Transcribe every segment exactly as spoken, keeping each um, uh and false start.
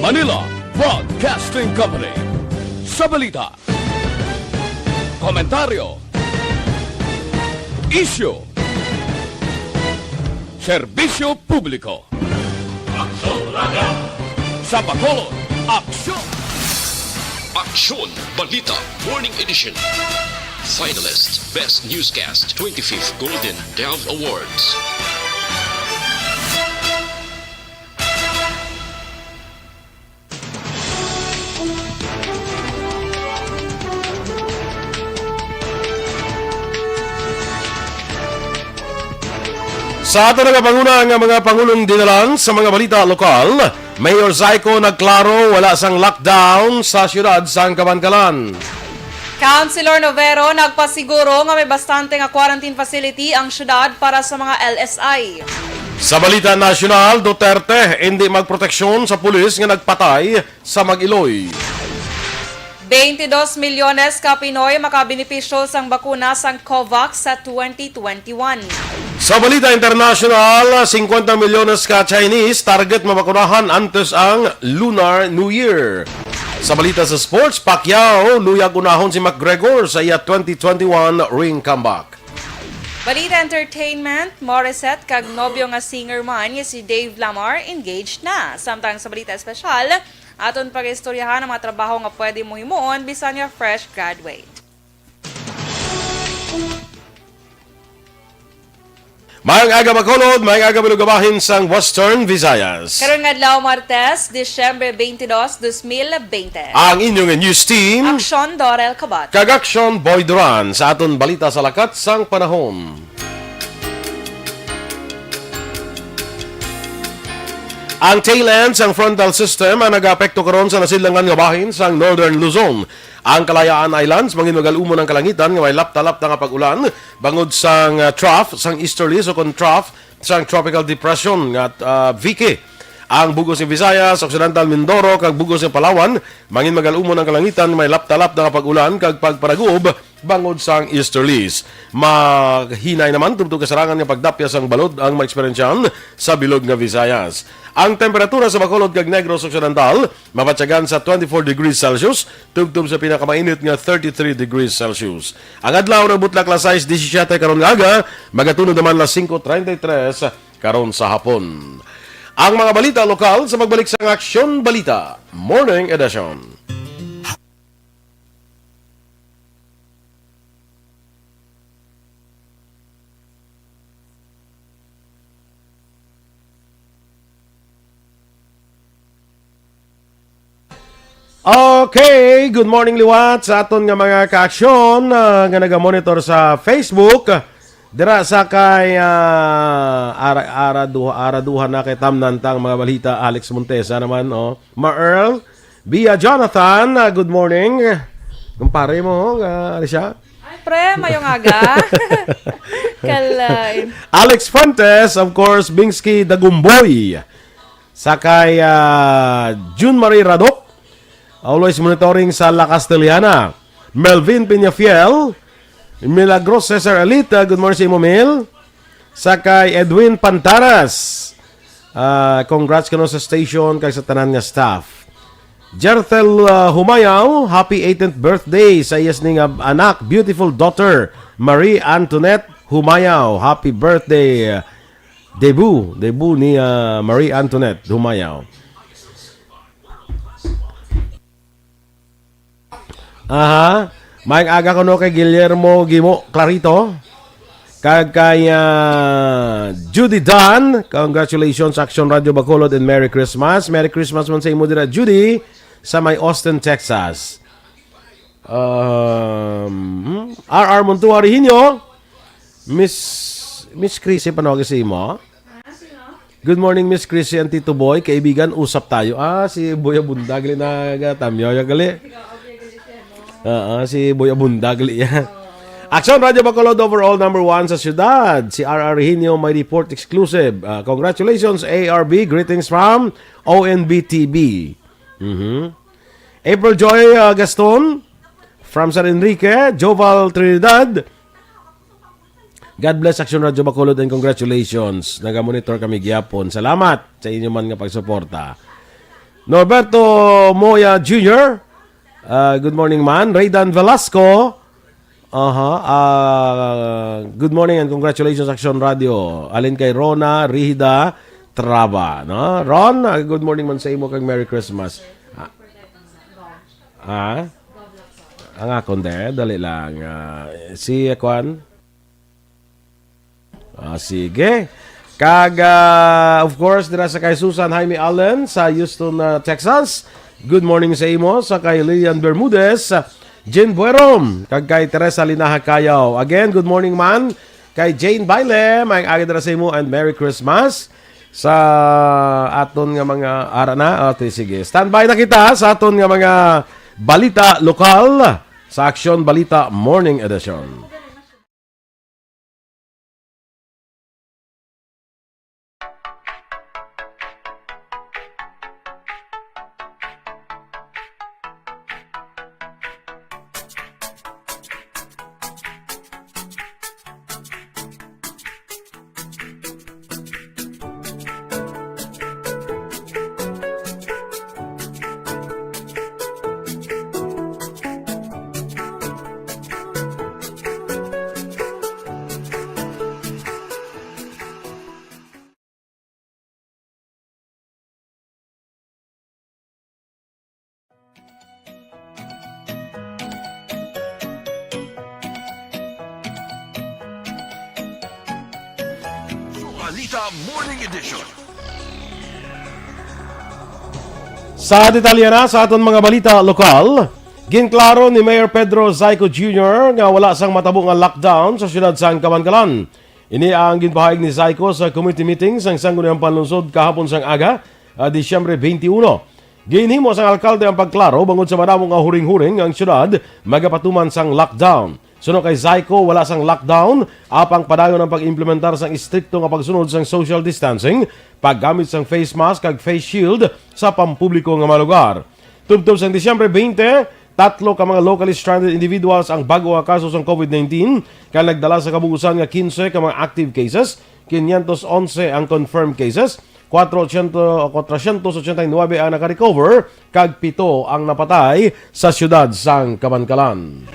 Manila Broadcasting Company. Sa balita, komentaryo, isyu, serbisyo publiko. Sa Bacolod, aksyon! Aksyon Balita Morning Edition. Finalist, Best Newscast, twenty-fifth Golden Dove Awards. Sa aton nagapanguna nga mga pangulong dinalan sa mga balita lokal, Mayor Zyko nagklaro wala sang lockdown sa siyudad sang Kabankalan. Councilor Novero nagpasiguro nga may bastante nga quarantine facility ang siyudad para sa mga L S I. Sa balita nasyonal, Duterte hindi magproteksyon sa pulis nga nagpatay sa Mag-Iloy. Twenty-dos milyones ka Pinoy makabenepisyo sang bakuna sang COVAX sa twenty twenty-one. Sa balita internasyonal, singkwenta milyones ka Chinese target mabakunahan antes ang Lunar New Year. Sa balita sa sports, Pacquiao luyag unahon si McGregor sa iya twenty twenty-one ring comeback. Balita entertainment, Morissette kag nobyo nga singer man nga si Dave Lamar engaged na. Samtang sa balita espesyal, aton pag-istoryahan ang mga trabaho nga pwede mo himuon bisan nga fresh graduate. Maayong aga, Bacolod. Maayong aga, mga kabahin sang Western Visayas. Karon nga adlaw, Martes, Disyembre twenty-two, twenty twenty. Ang inyong news team, Aksyon Dorel Kabat. Kag Aksyon Boy Duran sa aton balita sa lakat sang panahon. Ang tail end sang frontal system ang nagaapekto karon sa nasidlangan nga bahin sang Northern Luzon. Ang Kalayaan Islands, manginmagal-umon ang kalangitan nga may lapta-lapta nga pag-ulan bangod sang, ah, trough sang easterlies o kon trough sang tropical depression nga, ah, Vicky. Ang bug-os nga Visayas, Occidental Mindoro, kag bug-os nga Palawan, manginmagal-umon ang kalangitan nga may lapta-lapta nga pag-ulan kag pagparagob bangod sang easterlies. Mahinay naman tubtob kasarangan nga pagdapya sang balod ang maeksperyensyahan sa bilog nga Visayas. Ang temperatura sa Bacolod kag Negros Occidental mabatyagan sa twenty-four degrees Celsius, tubtob sa pinakamainit nga thirty-three degrees Celsius. Ang adlaw nagbutlak las sais disisiete karon nga aga, magatunod naman las singko treinta y tres karon sa hapon. Ang mga balita lokal sa pagbalik sang Aksyon Balita Morning Edition. Okay, good morning liwat sa aton nga mga kaaksyon, ah, nga nagamonitor sa Facebook. Dira sa kay, ah, ara, ara, duha, ara, duha na kay tamnan tang mga balita, Alex Montesa naman, oh. Ma Earl, Bia Jonathan, ah, good morning. Kumpare mo, oh, nga, ano siya? Ay, pre, mayong aga. Kalain. Alex Fuentes, of course, Bingsky Dagumboy. Sa kay, ah, June Marie Radok, always monitoring sa La Castellana. Melvin Peñafiel, Milagros Cesar Alita, good morning sa imo, Mil. Sa kay Edwin Pantaras, ah, congrats kuno sa station kag sa tanan nga staff. Jerthel, ah, Humayaw, happy eighteenth birthday sa iya sini nga anak, beautiful daughter, Marie Antoinette Humayaw. Happy birthday, ah, debut, debut ni, ah, Marie Antoinette Humayaw. Aha. Maayong aga kuno kay Guillermo Gimo Clarito. Kag kay, ah, Judy Dan, congratulations, Action Radio Bacolod, and Merry Christmas. Merry Christmas man sa imo dira, Judy, sa may Austin, Texas. Um, R R Montua Rehinio, Miss, Miss Chrissy, panawagan sa imo. Good morning, Miss Chrissy and Tito Boy. Kaibigan, usap tayo. Ah, si Boy Abunda, gali na, ga, tamyaw, ya, gali. Oo, si Boy Abunda, gali, ya. Action Radio Bacolod, overall number one sa syudad. Si R R Rehinio may report exclusive. Ah, congratulations, A R B. Greetings from O N B T V. Mhm. April Joy, ah, Gaston, from San Enrique, Joval Trinidad. God bless Action Radio Bacolod and congratulations. Naga-monitor kami gihapon. Salamat sa inyo man nga pagsuporta. Norberto Moya Junior, ah, good morning, man. Raydan Velasco, aha, ah, good morning and congratulations, Action Radio. Alin kay Rona Rihida Traba, no? Ron, ah, good morning man sa imo kag Merry Christmas. Ah, ah? Ang akon de, dali lang. Ah, si, ah, Kwan? Ah, sige. Kag, ah, of course, dira sa kay Susan Jaime Allen sa Houston, ah, Texas. Good morning sa imo. Sa kay Lilian Bermudez, ah, Jane Buerom, kag kay Teresa Linaha Cayaw. Again, good morning man. Kay Jane Baile, may aga dira sa imo and Merry Christmas. Sa aton nga mga ara na, okay, sige. Standby na kita sa aton nga mga balita lokal sa Action Balita Morning Edition. Balita Morning Edition. Sa detalye na sa aton mga balita lokal, ginklaro ni Mayor Pedro Zaico Junior nga wala sang matabo nga lockdown sa siyudad sang Kabankalan. Ini ang ginpahayag ni Zaico sa committee meeting sang Sangguniang Panlungsod kahapon sang aga, ah, Disyembre twenty-one. Ginhimo sang alkalde ang pagklaro bangod sa madamo nga huring-huring nga ang siyudad magapatuman sang lockdown. Suno kay Zaico, wala sang lockdown, apang padayon ang pag-implementar sang istrikto nga pagsunod sang social distancing, paggamit sang face mask kag face shield sa pampubliko nga mga lugar. Tubtob sang Disyembre twenty, tatlo ka mga locally stranded individuals ang bag-o nga kaso sang COVID nineteen, kag nagdala sa kabug-usan nga quince ka mga active cases, quinientos onse ang confirmed cases, kwatro ochenta, kwatro siyento ochenta y nuebe ang naka-recover, kag pito ang napatay sa siyudad sang Kabankalan.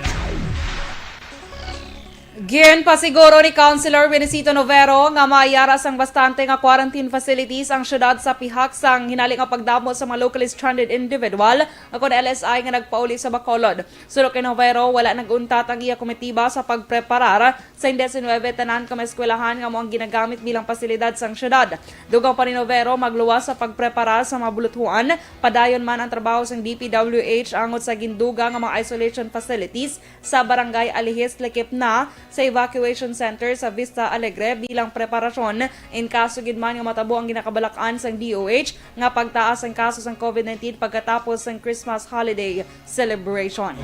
Ginpasiguro ni Councilor Benecito Novero nga maayara sang bastante nga quarantine facilities ang siyudad sa pihak sang hinali nga pagdamo sa mga locally stranded individual, nga kon L S I nga nagpauli sa Bacolod. Suno kay Novero, wala nag-untat ang iya komitiba sa pagpreparar sa diecinuebe tanan ka mga eskwelahan nga amo ang ginagamit bilang pasilidad sang siyudad. Dugang pa ni Novero, magluwas sa pagpreparar sa mga buluthuan. Padayon man ang trabaho sang D P W H angot sa ginduga nga mga isolation facilities sa Barangay Alihis, Likipna, sa evacuation center sa Vista Alegre bilang preparasyon in kaso gid man nga matabo ang ginakabalakan sang D O H nga pagtaas ang kaso sang COVID nineteen pagkatapos sang Christmas holiday celebration.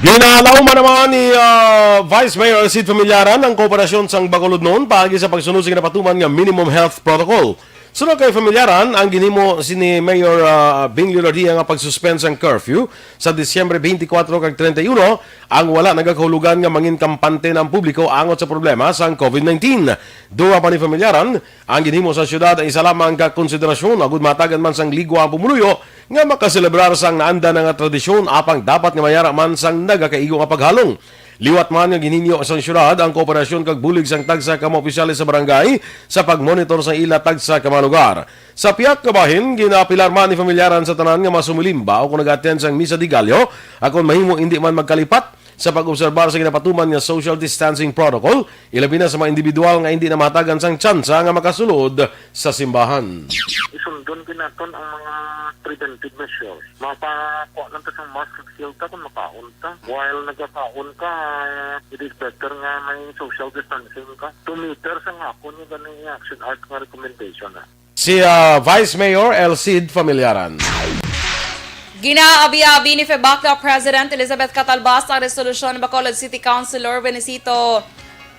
Ginalauman naman ni, ah, Vice Mayor Sid Familiaran ang kooperasyon sang Bacolod noon paagi sa pagsunod sa ginapatuman nga minimum health protocol. Suno kay Familiaran, ang ginhimo sini Mayor, ah, Bing Leonardia nga pag-suspend sang curfew sa Disyembre twenty-four kag treinta y uno, ang wala nagakahulugan nga mangin kampante na ang publiko angot sa problema sang COVID nineteen. Dugang pa ni Familiaran, ang ginhimo sa siyudad ay isa lamang ka konsiderasyon agud mahatagan man sang ligwa ang pumuluyo nga makaselebrar sang naanda na nga tradisyon, apang dapat nga mayara man sang nagakaigo nga paghalong. Liwat man nga ginhinyo sang siyudad ang kooperasyon kag bulig sang tagsa ka mga opisyales sa barangay sa pagmonitor sa ila tagsa ka mga lugar. Sa pihak ka bahin, ginaapilar man ni Familiaran sa tanan nga mga sumulimba o kung nag-attend sang Misa de Gallo, akon mahimo indi man magkalipat sa pag-obserbar sa ginapatuman nga social distancing protocol, ilabi na sa mga individual nga indi na mahatagan sang tsansa nga makasulod sa simbahan. Isundon gid naton ang mga preventive measures. Mapakuha lang ta sang mask kag shield ta kung makaon ta. While nagakaon ka, it is better nga may social distancing ka. Two meters ang akon nga gani action art nga recommendation, ah. Si, ah, Vice Mayor Elcid Familiaran. Ginaabi-abi ni FEBACDA President Elizabeth Catalbas ang resolusyon ni Bacolod City Councilor Benecito,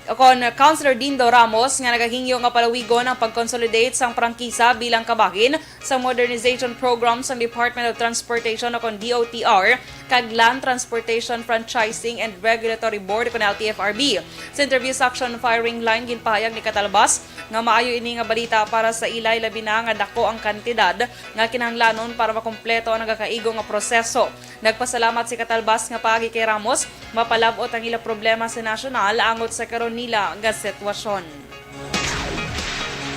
o kon Councilor Dindo Ramos, nga nagahingyo nga palawigon ang pag-consolidate sang prangkisa bilang kabahin sa modernization program sang Department of Transportation, o kon D O T R, kag Land Transportation Franchising and Regulatory Board, o kon L T F R B. Sa interview sa Action Firing Line, ginpahayag ni Catalbas nga maayo ini nga balita para sa ila, labi na nga dako ang kantidad nga kinahanglanon para makumpleto ang nagakaigo nga proseso. Nagpasalamat si Catalbas nga paagi kay Ramos, mapalab-ot ang ila problema sa nasyonal angot sa karon nila nga sitwasyon.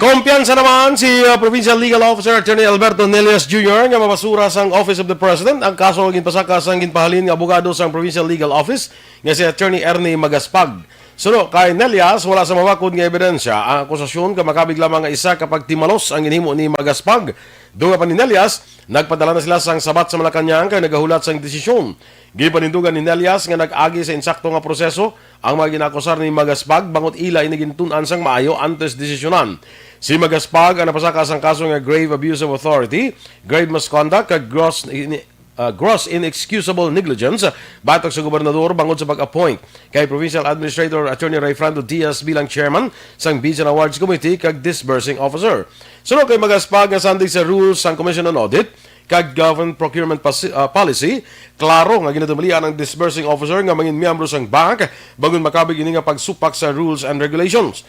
Kumpiyansa naman si, uh, Provincial Legal Officer Attorney Alberto Nelias Junior nga mabasura sang Office of the President ang kaso nga ginpasaka sang ginpahalin nga abogado sang Provincial Legal Office nga si Attorney Ernie Magaspag. Suno kay Nelias, wala sa mabakod nga ebidensya ang akusasyon kag makabig lamang nga isa ka pagtimalos ang ginhimo ni Magaspag. Dunga pa ni Nelias, nagpadala na sila sang sabat sa Malacañang kag nagahulat sang desisyon. Ginpanindugan ni Nelias nga nag-agi sa insakto nga proseso ang mga ginaakusar ni Magaspag bangod ila ini gintun-an sang maayo antes desisyonan. Si Magaspag ang napasaka sang kaso nga grave abuse of authority, grave misconduct, kag gross ini-, ah, gross inexcusable negligence batok sa gobernador bangod sa pag-appoint kay Provincial Administrator Attorney Rayfrando Diaz bilang chairman sang Bids and Awards Committee kag Disbursing Officer. Suno kay Magaspag, nga sandig sa rules sang Commission on Audit kag Government Procurement Pasi-, ah, Policy, klaro nga ginatumalian ang Disbursing Officer nga mangin miyembro sang bank bangod makabig ini nga pagsupak sa rules and regulations.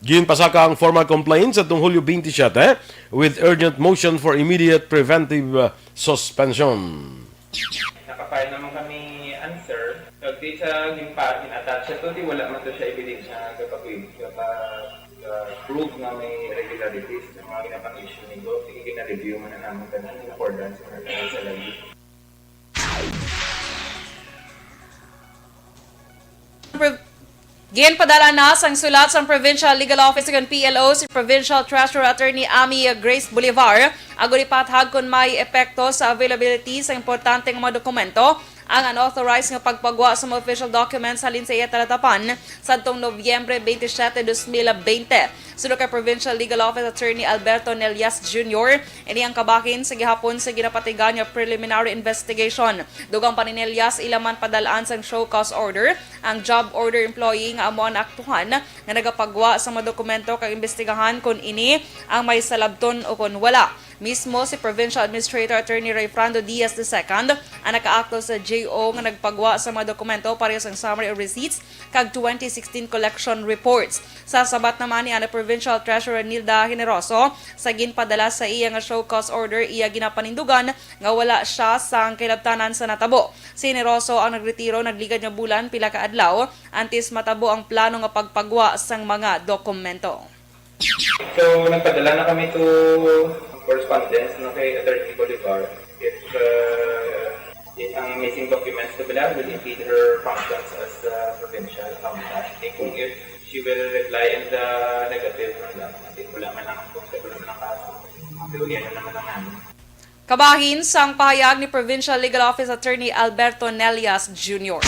Ginpasaka ang formal complaint sa tong Hulyo twenty-seven with urgent motion for immediate preventive, uh, suspension. Naka-file naman kami answer. Kag di siya gin-, pa, gin-attach siya to, di wala man to siya ebidensya nga kapag, kapag, uh, prove nga may irregularities sa mga ginapang-issue nito. Sige, gina-review man na naman tanan in accordance sa, sa lagi. Ginpadala na sang sulat sang Provincial Legal Office kon P L O si Provincial Treasurer Attorney Amy Grace Bolivar agod ipathag kon may epekto sa availability sa importante nga mga dokumento ang unauthorized nga pagpagwa sa mga official documents halin sa iya talatapan sadtong Nobyembre twenty-seven, twenty twenty. Suno kay Provincial Legal Office Attorney Alberto Nelias Junior, ini ang kabahin sa gihapon sa ginapatigan nga preliminary investigation. Dugang pa ni Nelias, ila man padalaan sang show cause order ang job order employee nga amo ang naaktuhan nga nagapagwa sa mga dokumento kag imbestigahan kon ini ang may salabton o kon wala. Mismo si Provincial Administrator Attorney Rayfrando Diaz the second ang nakaakto sa J O nga nagpagwa sa mga dokumento pareho sang summary of receipts kag twenty sixteen collection reports. Sa sabat naman ni ana Provincial Treasurer Nilda Generoso, sa ginpadala sa iya nga show cause order, iya ginapanindugan nga wala siya sang kahilabtanan sa natabo. Si Generoso ang nagretiro nagligad nga bulan pila ka adlaw antes matabo ang plano nga pagpagwa sang mga dokumento. So, nagpadala na kami to correspondence, no, kay Attorney Bolivar if, uh, if ang missing documents na bala will impede her functions as, uh, provincial accountant. Eh, kung if she will reply in the negative man lang, I think wala man lang, wala man lang kaso. Pero yan na naman ang namin. Kabahin sang pahayag ni Provincial Legal Office Attorney Alberto Nelias Junior.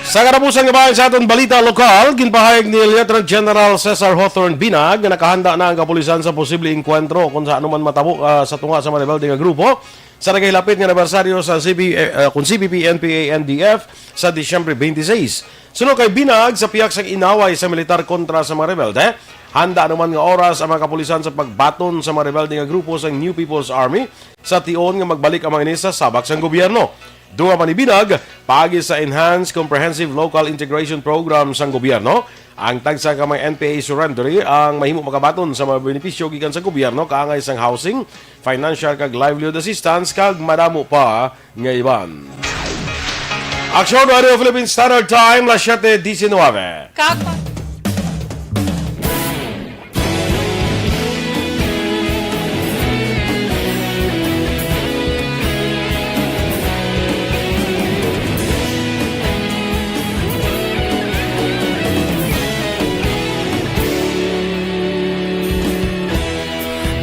Sa katapusan nga bahin sa aton balita lokal, ginpahayag ni Lieutenant General Cesar Hawthorne Binag nga nakahanda na ang kapulisan sa posibleng engkwentro kung sa anuman matabo, ah, sa tunga sa mga rebelde nga grupo sa nagahilapit nga anibersaryo sa C P, eh, ah, kun C P P, N P A, N D F sa Disyembre twenty-six. Suno kay Binag, sa pihak sang inaway sa militar kontra sa mga rebelde, handa anuman nga oras ang mga kapulisan sa pagbaton sa mga rebelde nga grupo sang New People's Army sa tion nga magbalik ang mga ini sa sabak sang gobyerno. Dugang pa ni Binag, paagi sa Enhanced Comprehensive Local Integration Program sang gobyerno, ang tagsa ka mga N P A surrenderee ang mahimo makabaton sa mga benepisyo gikan sa gobyerno kaangay sang housing, financial kag livelihood assistance, kag madamo pa nga iban. Aksyon, Radio Philippine Standard Time, las siete diecinueve. Kag pa-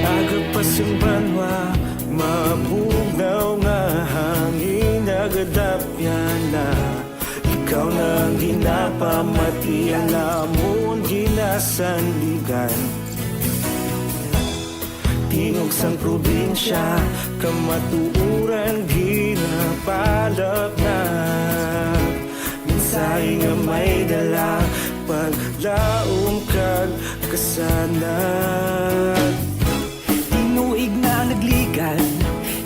Aga pa sang banwa, mabugnaw nga hangin nagadapyan na. Ikaw na ang ginapamati, ang amon ginasandigan. Tingog sang probinsya, kamatuoran ginapalapnag. Mensahe nga may dala, paglaom kag kasanag. Tinuig na nagligan,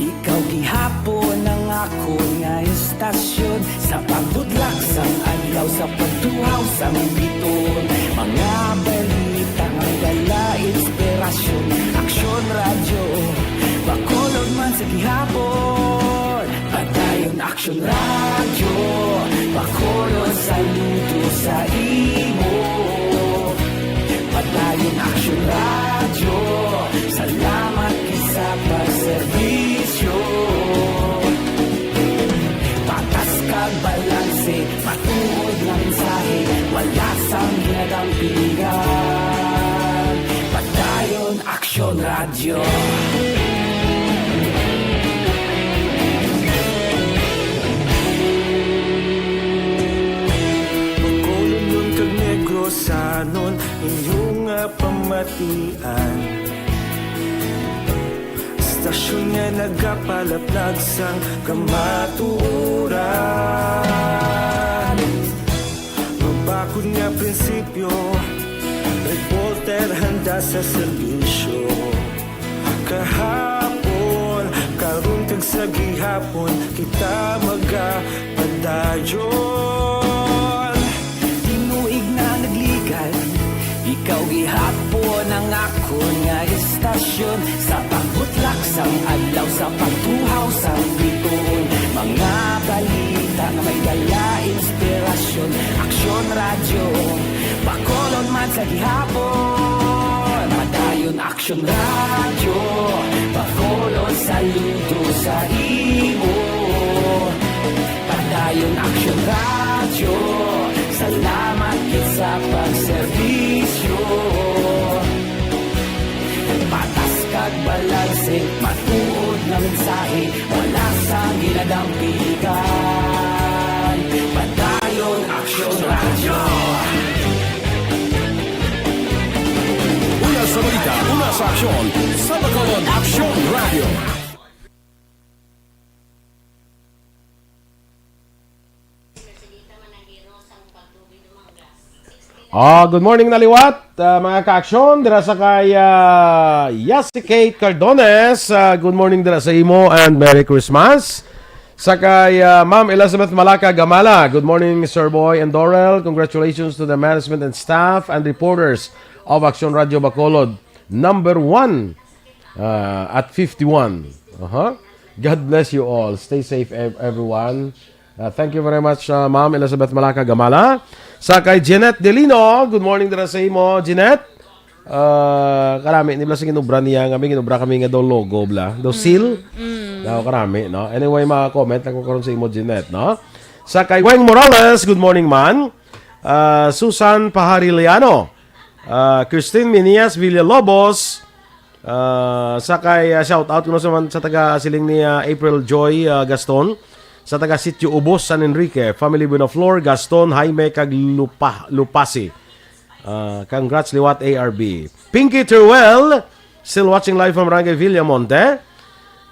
ikaw gihapon ang akon nga estasyon. Sa pagbudlak sang adlaw, sa pagtuhaw sang biton, mga balita. Dala inspirasyon, Aksyon Radyo, Bacolod man sa gihapon. Padayon Aksyon Radyo, Bacolod saludo sa imo. Padayon Aksyon Radyo, salamat gid sa pagserbisyo. Patas kag balanse, matuod nga mensahe, wala sang ginadampigan. Padayon Aksyon Radyo. Bacolodnon kag Negrosanon, inyo nga pamatian. Istasyon nga nagapalaplag sang kamatuoran. Mabakod nga prinsipyo, reporter handa sa serbisyo. Kahapon, karon kag sa gihapon, kita magapadayon. Tinuig na nagligad, ikaw gihapon ang akon nga istasyon. Sa pagbutlak sang adlaw, sa pagtuhaw sang bituon, mga balita nga may dala inspirasyon. Aksyon Radyo, Bacolod man sa gihapon. Padayon Aksyon Radyo, Bacolod saludo sa imo. Padayon Aksyon Radyo, salamat gid sa pagserbisyo. Patas kag balanse, matuod nga mensahe, wala sang ginadampigan. Padayon Aksyon Radyo. Una sa balita, una sa aksyon, sa Bacolod Aksyon Radyo. Ah, good morning na liwat, ah, mga ka-aksyon, dira sa kay, ah, Yasi Kate Cardones. Ah, good morning dira sa imo and Merry Christmas. Sa kay, ah, Ma'am Elizabeth Malaka Gamala, good morning, Sir Boy and Dorel. Congratulations to the management and staff and reporters of Aksyon Radyo Bacolod, number one, ah, at fifty-one. Aha. God bless you all. Stay safe, ev-, everyone. Ah, thank you very much, ah, Ma'am Elizabeth Malaka Gamala. Sa kay Jeanette Delino, good morning dira sa imo, Jeanette. Ah, karami ni bala sa ginubra niya nga may ginubra kami nga daw logo bala, daw seal. Mm. Daw karami, no? Anyway, mga comment lang ko karon sa imo, Jeanette, no? Sa kay Weng Morales, good morning, man. Ah, Susan Pahariliano, ah, Christine Minias Villalobos, ah, sa kay, ah, shout out kuno sa man, sa taga siling ni, ah, April Joy, ah, Gaston, sa taga Sitio Ubos, San Enrique, family Buenaflor, Gaston, Jaime, kag Lupa-, Lupasi. Ah, congrats liwat A R B. Pinky Teruel, still watching live from Barangay Villamonte.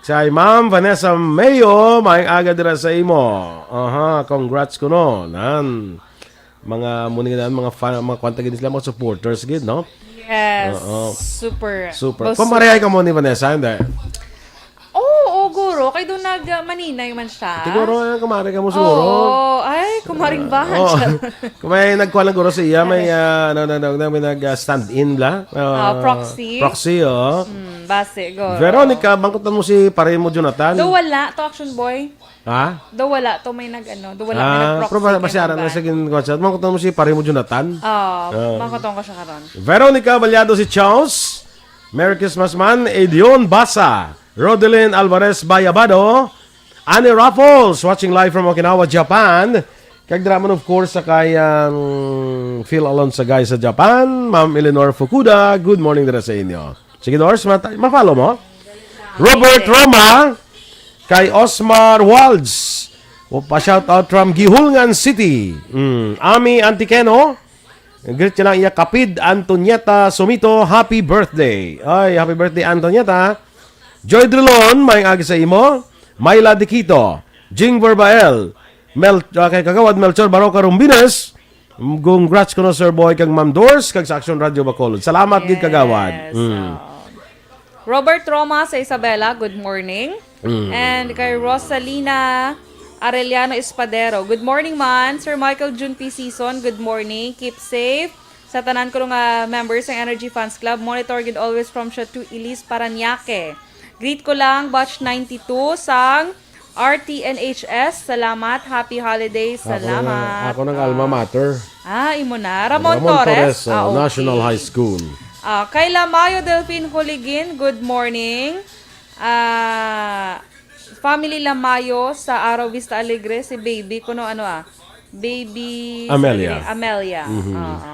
Sa Ma'am Vanessa Mayo, maayong aga dira sa imo. Aha, congrats kuno. Nan. Mga muni na mga fan, mga kwanta gid sila, mga supporters gid, no? Yes. Oo. Super. Super. Basta Kung marehay ka mo ni Vanessa, hindi? Oo, oo, guro. Kay doon nag, ah, maninay man siya. Siguro, eh, kumare ka mo siguro. Oo. Ay, kumaring ba? Oo. Kung may nagkuha lang guro sa iya, may, ah, ano, ano, ano, may nag, ah, stand-in bla? Ah, Ah, proxy? Proxy, oh. Hmm, base, guro. Veronica, bangkot na mo si pare mo, Jonathan. Do wala to, Action Boy. Ha? Do wala to, may nag, ano, do wala, may Ah, nag-proxy pero ba-, kay basi aran na Mangban. Sa gin-, kwan siya. Mangkot na mo si pare mo, Jonathan. Ah, Ah. Mangkot ko siya karon. Veronica Baliado si Charles. Merry Christmas man. Edion Basa. Rodelyn Alvarez Bayabado. Annie Raffles, watching live from Okinawa, Japan. Kag dira man, of course, sa kay, um, Phil Alonsagay sa Japan. Ma'am Eleanor Fukuda, good morning dira sa inyo. Sige, Dors, mata-, ma-follow mo? Robert Roma, kay Osmar Walds. O, pa-shout out from Guihulngan City. Mm, Ami Antiqueno. Greet niya lang iya kapid, Antonieta Sumito. Happy birthday. Ay, happy birthday, Antonieta. Joy Drilon, maayong aga sa imo. Myla Diquito, Jing Verbael, Mel-, ah, kay Kagawad Melchor Baroca Rumbines. Congrats kuno, Sir Boy, kag Ma'am Dors, kag sa Action Radio Bacolod. Salamat gid, Kagawad. Yes, Mm. oo. Robert Roma sa Isabela, good morning. Mm. And kay Rosalina Arellano Espadero, good morning, man. Sir Michael Jun P. Season, good morning. Keep safe. Sa tanan ko nga members sang Energy Fans Club, monitor gid always from siya to Elise Parañaque. Greet ko lang, batch ninety-two sang R T N H S. Salamat. Happy holidays. Ako na, Salamat. ako ng alma Ah. mater. Ah, imo na. Ramon Ramon Torres? Torres, oh, Ah, okay. National High School. Ah, kay Lamayo Delfin Huligin, good morning. Ah, family Lamayo sa Araw Vista Alegre, si baby, kuno ano ah, baby, Amelia. Amelia. Mhm. Oo.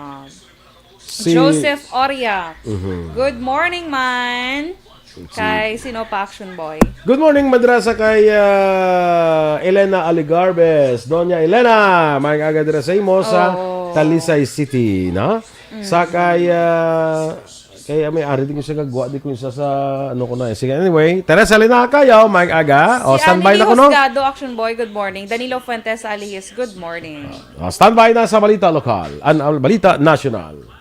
Si Joseph Oria. Mhm. Good morning, man. Si Kay sino pa, Action Boy? Good morning, madrasa kay, ah, Elena Aligarbes. Doña Elena, may aga dira sa imo sa Oo. Talisay City, no? Mm. Sa kay, ah, kay, ah, may ari din siya kagwa di ko isa sa, ano ko na, eh. Sige, anyway, Teresa Linaca, yo, may aga. O, Si standby na Anilio ko, no? Husgado, Action Boy, good morning. Danilo Fuentes Alihis, good morning. O, standby na sa balita lokal, an, an, balita nasyonal.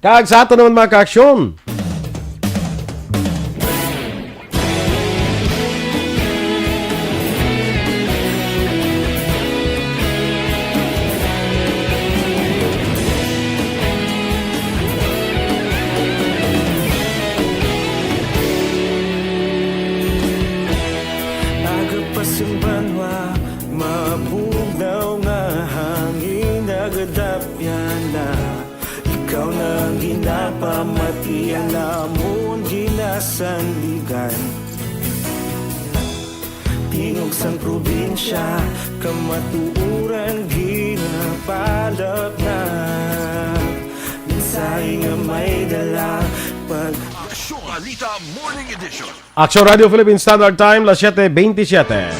Kag sa ato naman, mga ka-aksyon. Aga pa sing banwa, mabugnaw nga hangin, nagadapyan na. Ikaw na ang ginapamatian, amon ginasandigan. Tingog sang probinsya, kamatuoran ginapalapnag. Mensahe nga may dala, pag Aksyon Balita Morning Edition. Aksyon Radio Philippine Standard Time, las siete veintisiete.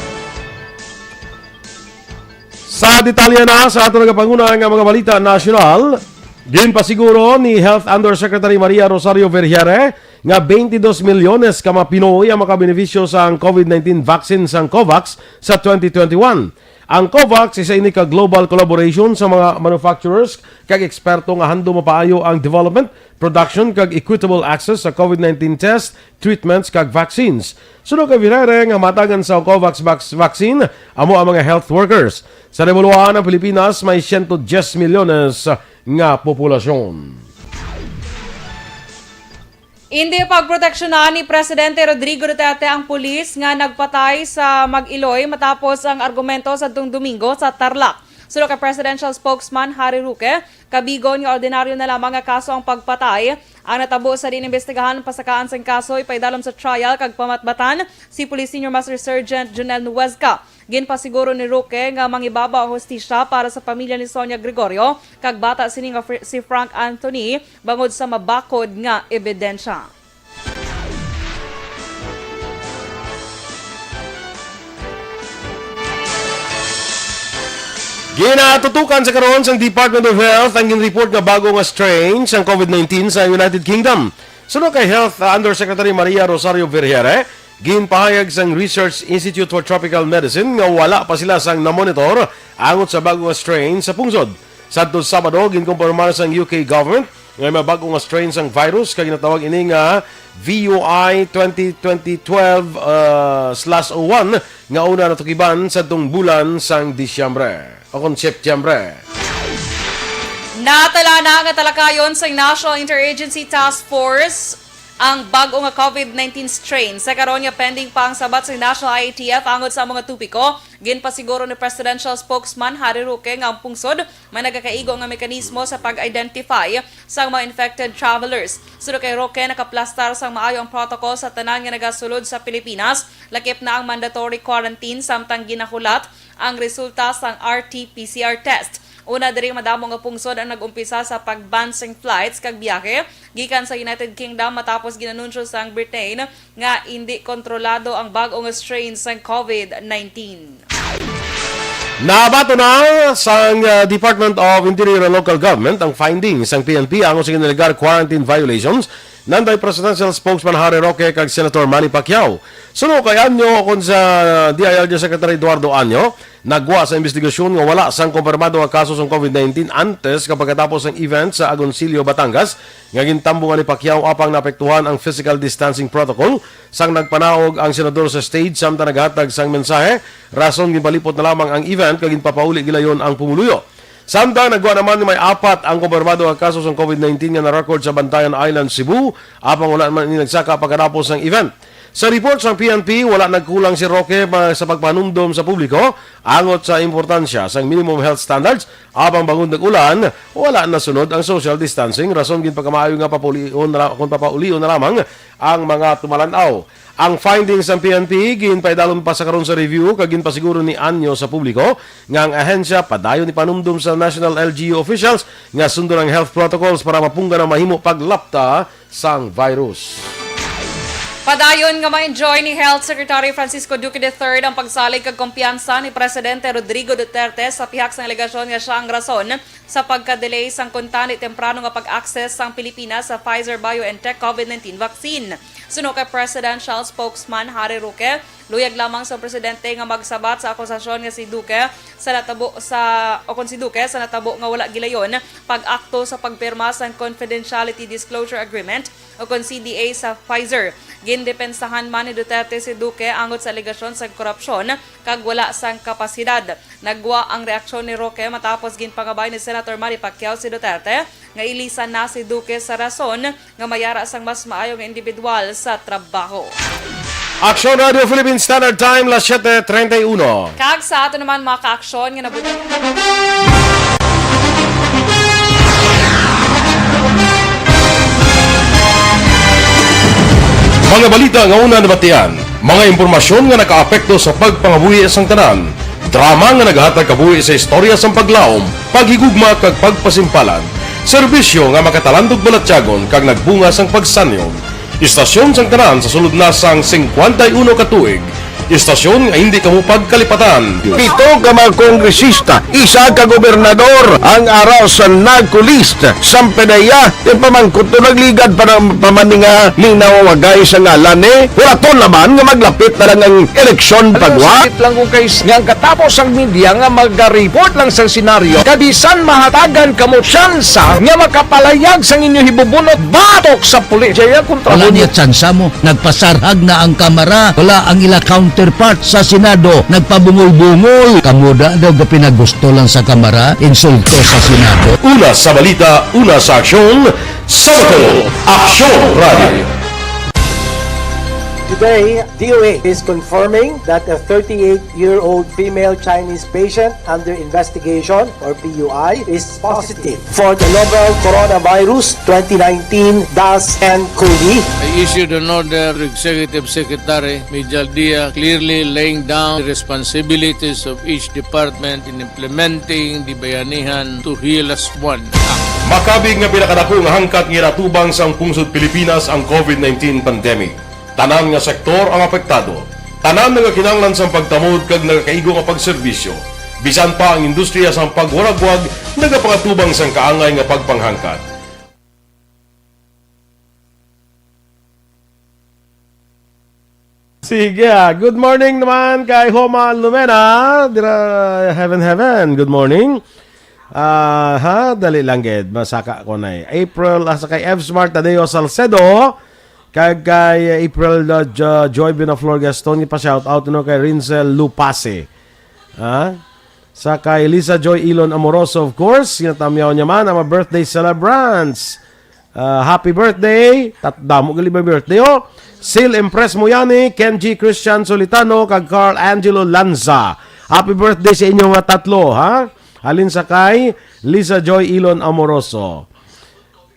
Sa detalye na sa ato nagapanguna nga mga balita nasyonal, ginpasiguro ni Health Undersecretary Maria Rosario Vergeire nga twenty-two milyones ka mga Pinoy ang makabenepisyo sa ang COVID nineteen vaccine sang COVAX sa twenty twenty-one. Ang COVAX isa ini ka global collaboration sa mga manufacturers kag eksperto nga handom mapaayo ang development, production kag equitable access sa COVID nineteen test, treatments kag vaccines. Suno kay Vergeire nga matagan sa COVAX vac-, vaccine amo ang mga health workers. Sa nabuluhan ang Pilipinas may siyento diyes milyones nga populasyon. Hindi pagproteksyonan ni Presidente Rodrigo Duterte ang pulis nga nagpatay sa mag-iloy matapos ang argumento sa tung Domingo sa Tarlac. Suno kay Presidential Spokesman Harry Roque, kabigon nga ordinaryo na lamang nga kaso ang pagpatay. Ang natabo sa diin imbestigahan pasakaan sang kaso ipaidalom sa trial kag pamatbatan si Police Senior Master Sergeant Jonel Nuezca. Ginpasiguro ni Roque nga mangibabaw ang hustisya para sa pamilya ni Sonia Gregorio kag bata sini nga fr-, si Frank Anthony bangod sa mabakod nga ebidensya. Ginatutukan sa karon sang Department of Health ang ginreport nga bago nga strain sang COVID nineteen sa United Kingdom. Suno kay Health, uh, Undersecretary Maria Rosario Vergeire, ginpahayag sang Research Institute for Tropical Medicine nga wala pa sila sang namonitor angot sa bago nga strain sa pungsod. Sadto Sabado, ginkumpirmar sang U K government nga may bag-o nga strain sang virus kag ginatawag ini nga V U I twenty twenty twelve, uh, slash oh one nga una natukiban sadtong bulan sang Disyembre o kon Setyembre. Natala na nga talakayon sang National Interagency Task Force ang bag-o nga COVID nineteen strain. Sa karon nga pending pa ang sabat sa National I A T F angot sa mga topiko, ginpasiguro ni Presidential Spokesman Harry Roque nga ang pungsod may nagakaigo nga mekanismo sa pag-identify sa mga infected travelers. Suno kay Roque, nakaplastar sang maayo ang protocol sa tanan nga nagasulod sa Pilipinas, lakip na ang mandatory quarantine samtang ginahulat ang resulta sang R T P C R test. Una diri, madamo nga pungsod ang nag-umpisa sa pag-ban sang flights kag biyahe gikan sa United Kingdom matapos ginanunsyo sang Britain nga indi kontrolado ang bag-o nga strain sang COVID nineteen. Nabaton na sang, uh, Department of Interior and Local Government ang findings sang P N P angot sa ginalegar quarantine violations nanday Presidential Spokesman Harry Roque kag Senator Manny Pacquiao. Suno kay Anyo, kon sa D I L G Secretary Eduardo Anyo, nagwa sa imbestigasyon nga wala sang kumpirmado nga kaso sang COVID nineteen antes kag pagkatapos sang event sa Agoncillo, Batangas, nga gintambungan ni Pacquiao apang naapektuhan ang physical distancing protocol. Sang nagpanaog ang senador sa stage samtang naghatag sang mensahe, rason ginpalipot na lamang ang event kag ginpapauli gilayon ang pumuluyo. Samtang nagwa naman ni may apat ang kumpirmado nga kaso sang covid nineteen nga na-record sa Bantayan Island, Cebu, apang wala man ini nagsaka pagkatapos sang event. Sa report sang P N P, wala nagkulang si Roque pa, sa pagpanumdom sa publiko angot sa importansya sang minimum health standards, apang bangod nag-ulan, wala nasunod ang social distancing, rason gid pagkamaayo nga papaulion na, kung papaulion na lamang ang mga tumalan-aw. Ang findings sang P N P ginpaidalom pa sa karon sa review, kag ginpasiguro ni Anyo sa publiko nga ang ahensya padayon ipanumdom sa national L G U officials nga sundon ang health protocols para mapunggan ang mahimo paglapta sang virus. Padayon nga ma-enjoy ni Health Secretary Francisco Duque the third ang pagsalig kag kumpiyansa ni Presidente Rodrigo Duterte sa pihak sang alegasyon nga sia ang rason sa pagka-delay sang kuntani temprano nga pag-access sang Pilipinas sa Pfizer-BioNTech covid nineteen vaccine. Suno kay Presidential Spokesman Harry Roque, luyag lamang sang presidente nga magsabat sa akusasyon nga si Duque sa natabo sa, o kon si Duque sa natabo nga wala gilayon pag-akto sa pagpirma sang Confidentiality Disclosure Agreement, o kon C D A, sa Pfizer. Gindepensahan man ni Duterte si Duque angot sa alegasyon sa korupsyon kag wala sang kapasidad. Nagwa ang reaksyon ni Roque matapos ginpangabay ni Senator Manny Pacquiao si Duterte nga ilisan na si Duque sa rason nga mayara sang mas maayo nga individual sa trabaho. Aksyon Radio Philippine Standard Time, las siete treinta y uno. Kag sa ato naman mga kaaksyon nga nabuti. Mga balita nga una nabatian, mga impormasyon nga nakaapekto sa pagpangabuhi sang tanan, drama nga nagahatag kabuhi sa istorya sang paglaom, paghigugma kag pagpasimpalan, serbisyo nga makatalandog balatyagon kag nagbunga sang pagsanyog. Istasyon sang tanan sa sulod na sang singkwenta y uno ka tuig. Istasyon nga hindi kamo pagkalipatan. Pito ka mga kongresista, isa ka gobernador ang ara sa NACO list. Sampe na iya, di pa man kuto nagligad pa na, pa man ni nga linawagay sa ngalan ni. Hulaton naman nga maglapit na lang ang eleksyon pagwa. Sakit lang kung kay nga ang katapos ang media nga maga-report lang sang senaryo, kabisan mahatagan kamo tsansa nga makapalayag sang inyo hibubunot batok sa pulis. Jaya kontra Wala mo. Niya tsansa mo. Nagpasarhag na ang Kamara. Wala ang ila counterpart sa Senado. Nagpabungol-bungol. Kamo da daw gapinagusto lang sa Kamara. Insulto sa Senado. Una sa balita, una sa aksyon, sa Aksyon Radio. Today, D O H is confirming that a thirty-eight-year-old female Chinese patient under investigation, or P U I, is positive for the novel coronavirus twenty nineteen dash N cov. I issued an order to Executive Secretary Mijal Dia, clearly laying down the responsibilities of each department in implementing the Bayanihan to Heal As One Act. Makabig nga pinakadako nga hangkat nga ginatubang sang pungsod Pilipinas ang covid nineteen pandemic. Tanan nga sektor ang apektado. Tanan nagakinahanglan sang pagtamod kag nagakaigo nga pagserbisyo. Bisan pa ang industriya sang pagwaragwag nagapangatubang sang kaangay nga pagpanghangkat. Sige, ah. Good morning naman kay Homa Lumena. Dira, heaven, heaven. Good morning. Ah, ha, dali lang gid. Masaka ko na eh. April, asa kay F Smart Tadeo Salcedo. Kag kay April, uh, Jo-, Joy Binaflor Gaston, ipa-shoutout, no, kay Rinsel Lupase. Ha? Sa kay Lisa Joy Ilon Amoroso, of course, ginatamyaw niya man ang mga birthday celebrants. Ah, happy birthday. Tat-, damo gali ba birthday, oh? Sil Impress Moyani, Kenji Christian Solitano, kag Carl Angelo Lanza. Happy birthday sa inyo nga tatlo, ha? Halin sa kay Lisa Joy Ilon Amoroso.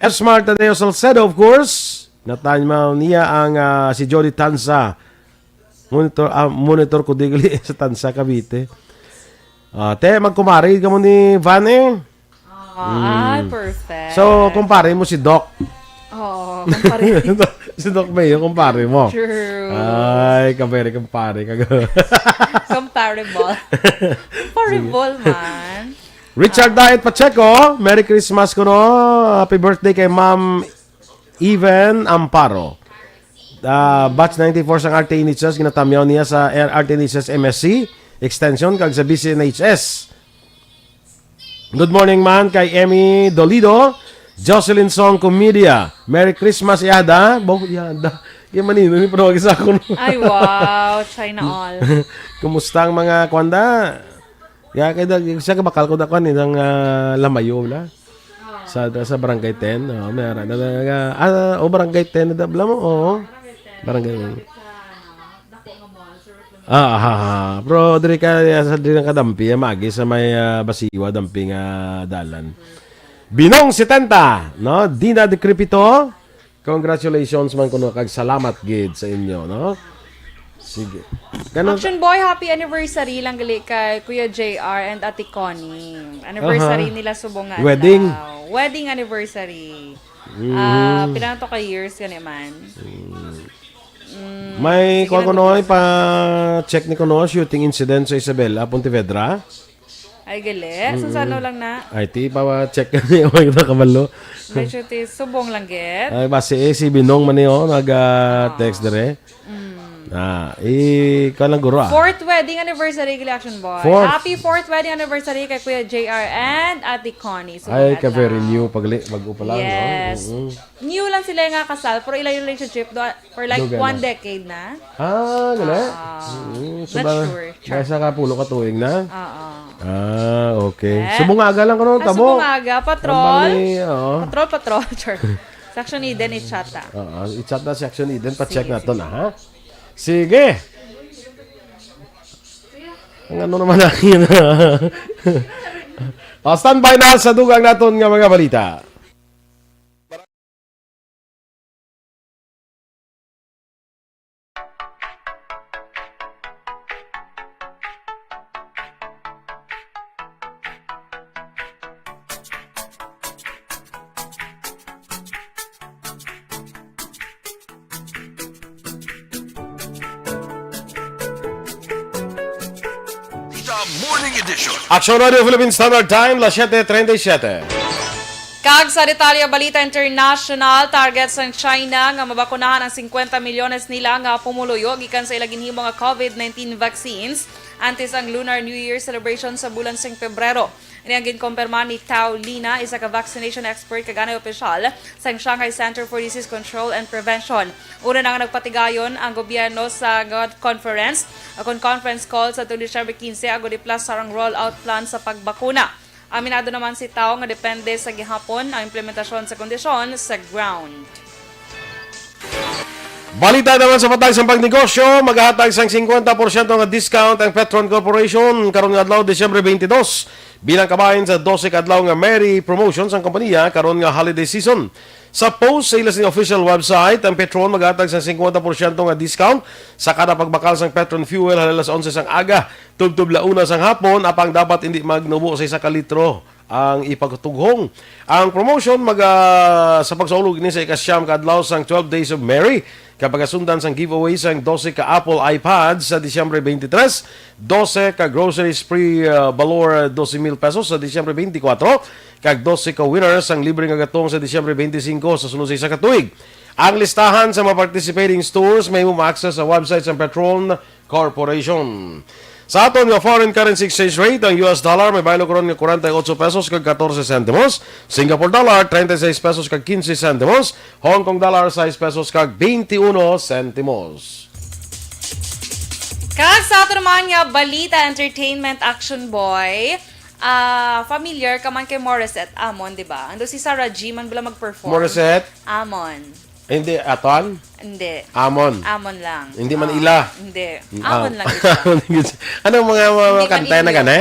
F Smart Tadeo Salcedo, of course. Natanyaw niya ang, ah, si Jody Tanza. Monitor, ah, monitor ko digli sa Tanza, Cavite. Ah, te, magkumari ka mo ni Van, eh. Ah, ay, Mm. Perfect. So, kumpare mo si Doc. Oo, kumpare. Si Doc Mayo, kumpare mo. True. Ay, kabere, kumpare. Kag- Comparable. Comparable man. Richard Diet Pacheco, Merry Christmas kuno. Happy birthday kay Ma'am Even Amparo. Ah, batch ninety-four sang R T N H S, ginatamyaw niya sa R T N H S M S C Extension kag sa B C N H S. Good morning man kay Emmy Dolido, Jocelyn Song Comedia. Merry Christmas, Yada. Bo, Yada. Kaya manino ni panawag sa ako, no? Ay, wow. China all. Kumusta ang mga kwanda? Kaya kay da-, siya kabakal ko da kuan, eh, nang, ah, Lamayo, bala. Sa, sa Barangay ten, oh, may ara na, na, na, ah, oh, Barangay ten na da, bala mo, oo. Barangay ten. Ah, ha, ha. Pero diri ka, sa diri ka dampi, ah, magi sa may, ah, Basiwa, dampi nga dalan. Binong setenta, no? Dina Decrepito. Congratulations man kuno kag salamat gid sa inyo, no? Sige. Ganun. Action Boy, happy anniversary lang gali kay Kuya J R and Ate Connie. Anniversary Aha. nila subong nga Wedding. adlaw. Wedding anniversary. Mhm. Ah, pila na to ka years gani man? Mm. Mm, May sige kuha na ko to, no, please. ipa-check ni kuno shooting incident sa Isabela, Pontevedra. Ay, gali. Mm-mm. Sa sano lang na? Ay, ti, pa-check ka niya, may nakabalo. Medyo ti, subong lang, git. Ay, basi, eh, si Binong man niyo, nag, ah, Ah. text dire. Mm. Ah, i-, ka lang guro, ah. Fourth wedding anniversary, gali, Action Boy. Fourth. Happy fourth wedding anniversary kay Kuya J R and Ate Connie. Subong Ay, adlaw. ka very new, pagli-, bago pa lang, no? Yes. Mm-mm. New lang sila nga kasal, pero ila yung relationship do, for like Duga one na. decade na. Ah, gali? Ah, Mm, so not ba, sure. Char. nasa ka pulo ka tuig na? Oo. Ah, okay. Eh? Subong aga lang ko, no, Ah, tabo? subong aga, patrol. Ang bali, oo. Patrol, patrol. Char. Sa Action Eden, i-chat ta. Oo, i-chat na si Action Eden, pa-check Sige, naton, sige. ah, ha? Sige. Ang ano naman na yun? O, standby na sa dugang naton nga mga balita. The Morning Edition. Action Radio Philippine Standard Time, las siete treinta y siete. Kag sa detalye, balita international, target sang China nga mabakunahan ang cincuenta milyones nila nga pumuluyo gikan sa ila ginhimo nga COVID nineteen vaccines antes ang Lunar New Year celebration sa bulan sang Pebrero. Ini ang ginkompirma ni Tao Lina, isa ka vaccination expert kag anay opisyal sang Shanghai Center for Disease Control and Prevention. Una na nga nagpatigayon ang gobyerno sa God conference, akon conference call sa tuong Disyembre quince, agod iplastar ang rollout plan sa pagbakuna. Aminado naman si Tao nga depende sa gihapon ang implementasyon sa kondisyon sa ground. Balita naman sa patag sang pagnegosyo, magahatag sang cincuenta por ciento nga discount ang Petron Corporation karon nga adlaw, Disyembre twenty-two, bilang kabahin sa dose ka adlaw nga Merry Promotion sang kompanya karon nga holiday season. Sa post sa ila sing official website, ang Petron magahatag sang cincuenta por ciento nga discount sa kada pagbakal sang Petron fuel halin alas onse sang aga tubtob la una sang hapon, apang dapat indi magnubo sa isa ka litro ang ipagtughong. Ang promotion maga-, sa pagsaulog ini sa ikasyam ka adlaw sang twelve Days of Merry, kag pagasundan sang giveaway sang dose ka Apple iPad sa Disyembre twenty-three, dose ka grocery spree, ah, balor dose mil pesos sa Disyembre twenty-four, kag dose ka winner sang libre nga gatong sa Disyembre twenty-five sa sulod sa isa ka tuig. Ang listahan sa mga participating stores may mo ma-access sa website sang Petron Corporation. Sa aton nga foreign currency exchange rate, ang U S dollar may baylo karon nga forty-eight pesos kag catorce centimos, Singapore dollar treinta y seis pesos kag quince centimos, Hong Kong dollar sais pesos kag veintiuno centimos. Kag sa ato naman nga balita, entertainment, Action Boy, ah, familiar ka man kay Morissette Amon, di ba? Ando si Sarah G man bala mag-perform. Morissette? Amon. Hindi, Aton? Hindi. Amon. Amon lang. Hindi man Ah, ila. Hindi. Mm, Amon ah. lang ito. Ano mga, mga, Hindi mga kanta man na ila. gani?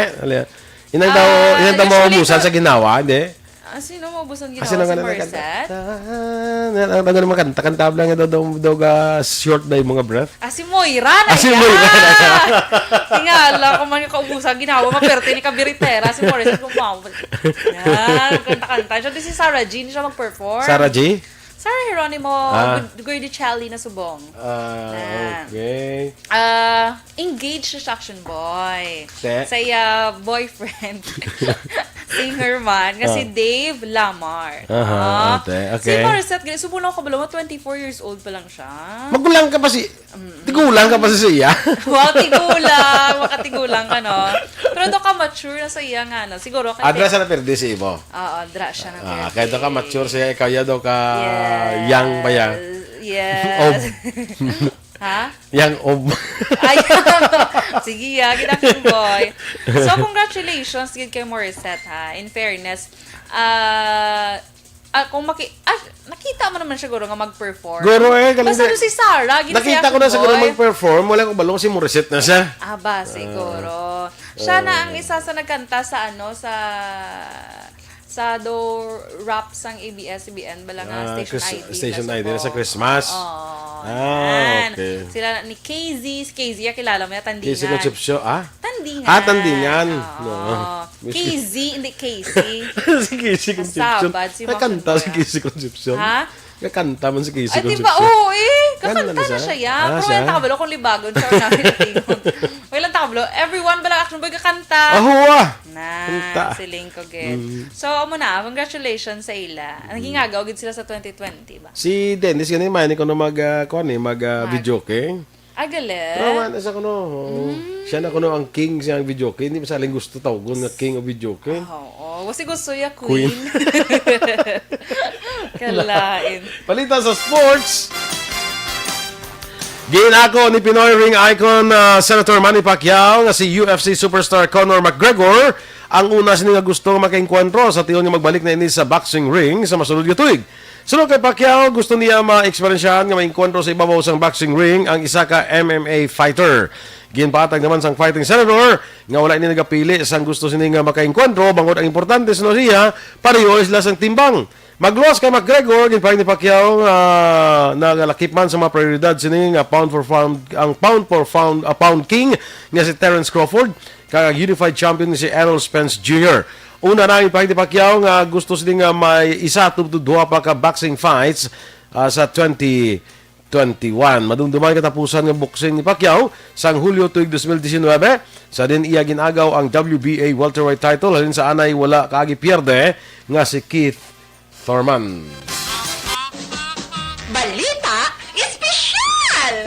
Inang daw, Ah, inang daw usually maubusan ka sa ginawa, hindi? Ah, sino maubusan Ah, ginawa? sino Si nga na nagkanta? Morissette? Ah, na, na, na, na, kanta, kanta lang daw, daw, daw, ga short na yung mga breath. Ah, si Moira na Ah, si iya. Moira na. Tingala, kung man yung kaubusan ginawa, maperte ni Kabiritera, si Morissette kung mawag. Yan, kanta-kanta. Siya, si Sarah Jean, siya mag-perform. Sarah G? Sarah Geronimo Ah. Gud-, Guidicelli na subong. Ah, Na. okay. Ah, engaged siya sa Action Boy. Te? Sa iya boyfriend. Singer man, nga si Ah. Dave Lamar. Aha, Ah. ate. Si Okay. Morissette, gani, subong ako kabalo, twenty-four years old pa lang siya. Magulang ka pa si, Mm. tigulang ka pa si siya. Wow, tigulang. Makatigulang ka, no? Pero do ka mature na sa iya nga, no? Siguro, kay Adra sa napirdi si Ibo. Oo, dra siya na Ah, pwede. Kaya to ka mature siya, ikaw ya daw ka Yes. young ba ya? Yes. Oh. Ha? Yang ob. Ay, sige, ah, kita, King Boy. So, congratulations gid kay Morissette, ha. In fairness, ah, ah, kung maki-, ah, nakita mo naman siguro nga mag-perform. Guro, eh, galing Basta na- doon si Sarah, gid si Nakita ko na Action siguro Boy. mag-perform. Wala ko balong si Morissette na siya. Ah, ba, siguro. Siya na ang isa sa nagkanta sa, ano, sa, sa do rap sang A B S C B N, bala nga Ah, Station Chris-, I D Station na I D na sa suko. Christmas. Oo, Ah, yan. okay. Sila na ni K Z, si K Z, ah, kilala mo yan, Tandingan. K Z Concepcion, ah? Tandingan. Ah, Tandingan. Oo. Oo. K Z, hindi K C. Si K Z Concepcion. Nasabad si Nakanta Mac si Boy. K Z Concepcion. Ha? Kakanta man si K Z Ay, di ba? Concepcion. Oo, eh. Kakanta Kakanta na na siya? siya, ya. Ah, Pero siya? Walang takabalo kung libagon siya o namin natingon. Walang takabalo. Everyone, bala, Action Boy, kakanta. Ah, huwa! Na, Kanta. si Lingko, gid. Mm. So, amo na, congratulations sa ila. Ang Mm. gingagaw gid sila sa twenty twenty ba? Si Dennis, gani, may ko na mag, ah, kuwan eh, mag, ah, Mag- video, okay? Ah, gali? Pero man, sa kuno, oo. Mm. Siya na kuno ang king sa video, okay? Hindi masaling gusto tawgon nga king of video, okay? Ah, oo. Wasi gusto ya, Queen. Queen. Kalain. Balita sa sports. Ginako ni Pinoy ring icon, ah, Senator Manny Pacquiao nga si U F C superstar Conor McGregor ang una sini nga gusto nga makaengkwentro sa tion nga magbalik na ini sa boxing ring sa masunod nga tuig. Suno kay Pacquiao, gusto niya ma-eksperyensyahan nga maengkwentro sa ibabaw sang boxing ring ang isa ka M M A fighter. Ginpatag naman sang fighting senator nga wala ini nagapili sang gusto sini nga makaengkwentro, bangod ang importante suno siya, pareho sila sang timbang. Magluwas kay McGregor, ginpaling ni Pacquiao nga nagalakip man sa mga prioridad sini nga pound for pound, ang pound for pound, ah, pound king nga si Terence Crawford, kag ang unified champion nga si Errol Spence Junior. Una na ang ginpaling ni Pacquiao nga gusto sini nga may isa tubtob duha pa ka boxing fights, ah, sa twenty twenty-one. Madumduman katapusan nga boxing ni Pacquiao sang Hulyo tuig dos mil diecinuebe, sa diin iya gin-agaw ang W B A welterweight title. Halin sa anay, wala kaagi pierde nga si Keith Thurman. Balita Espesyal!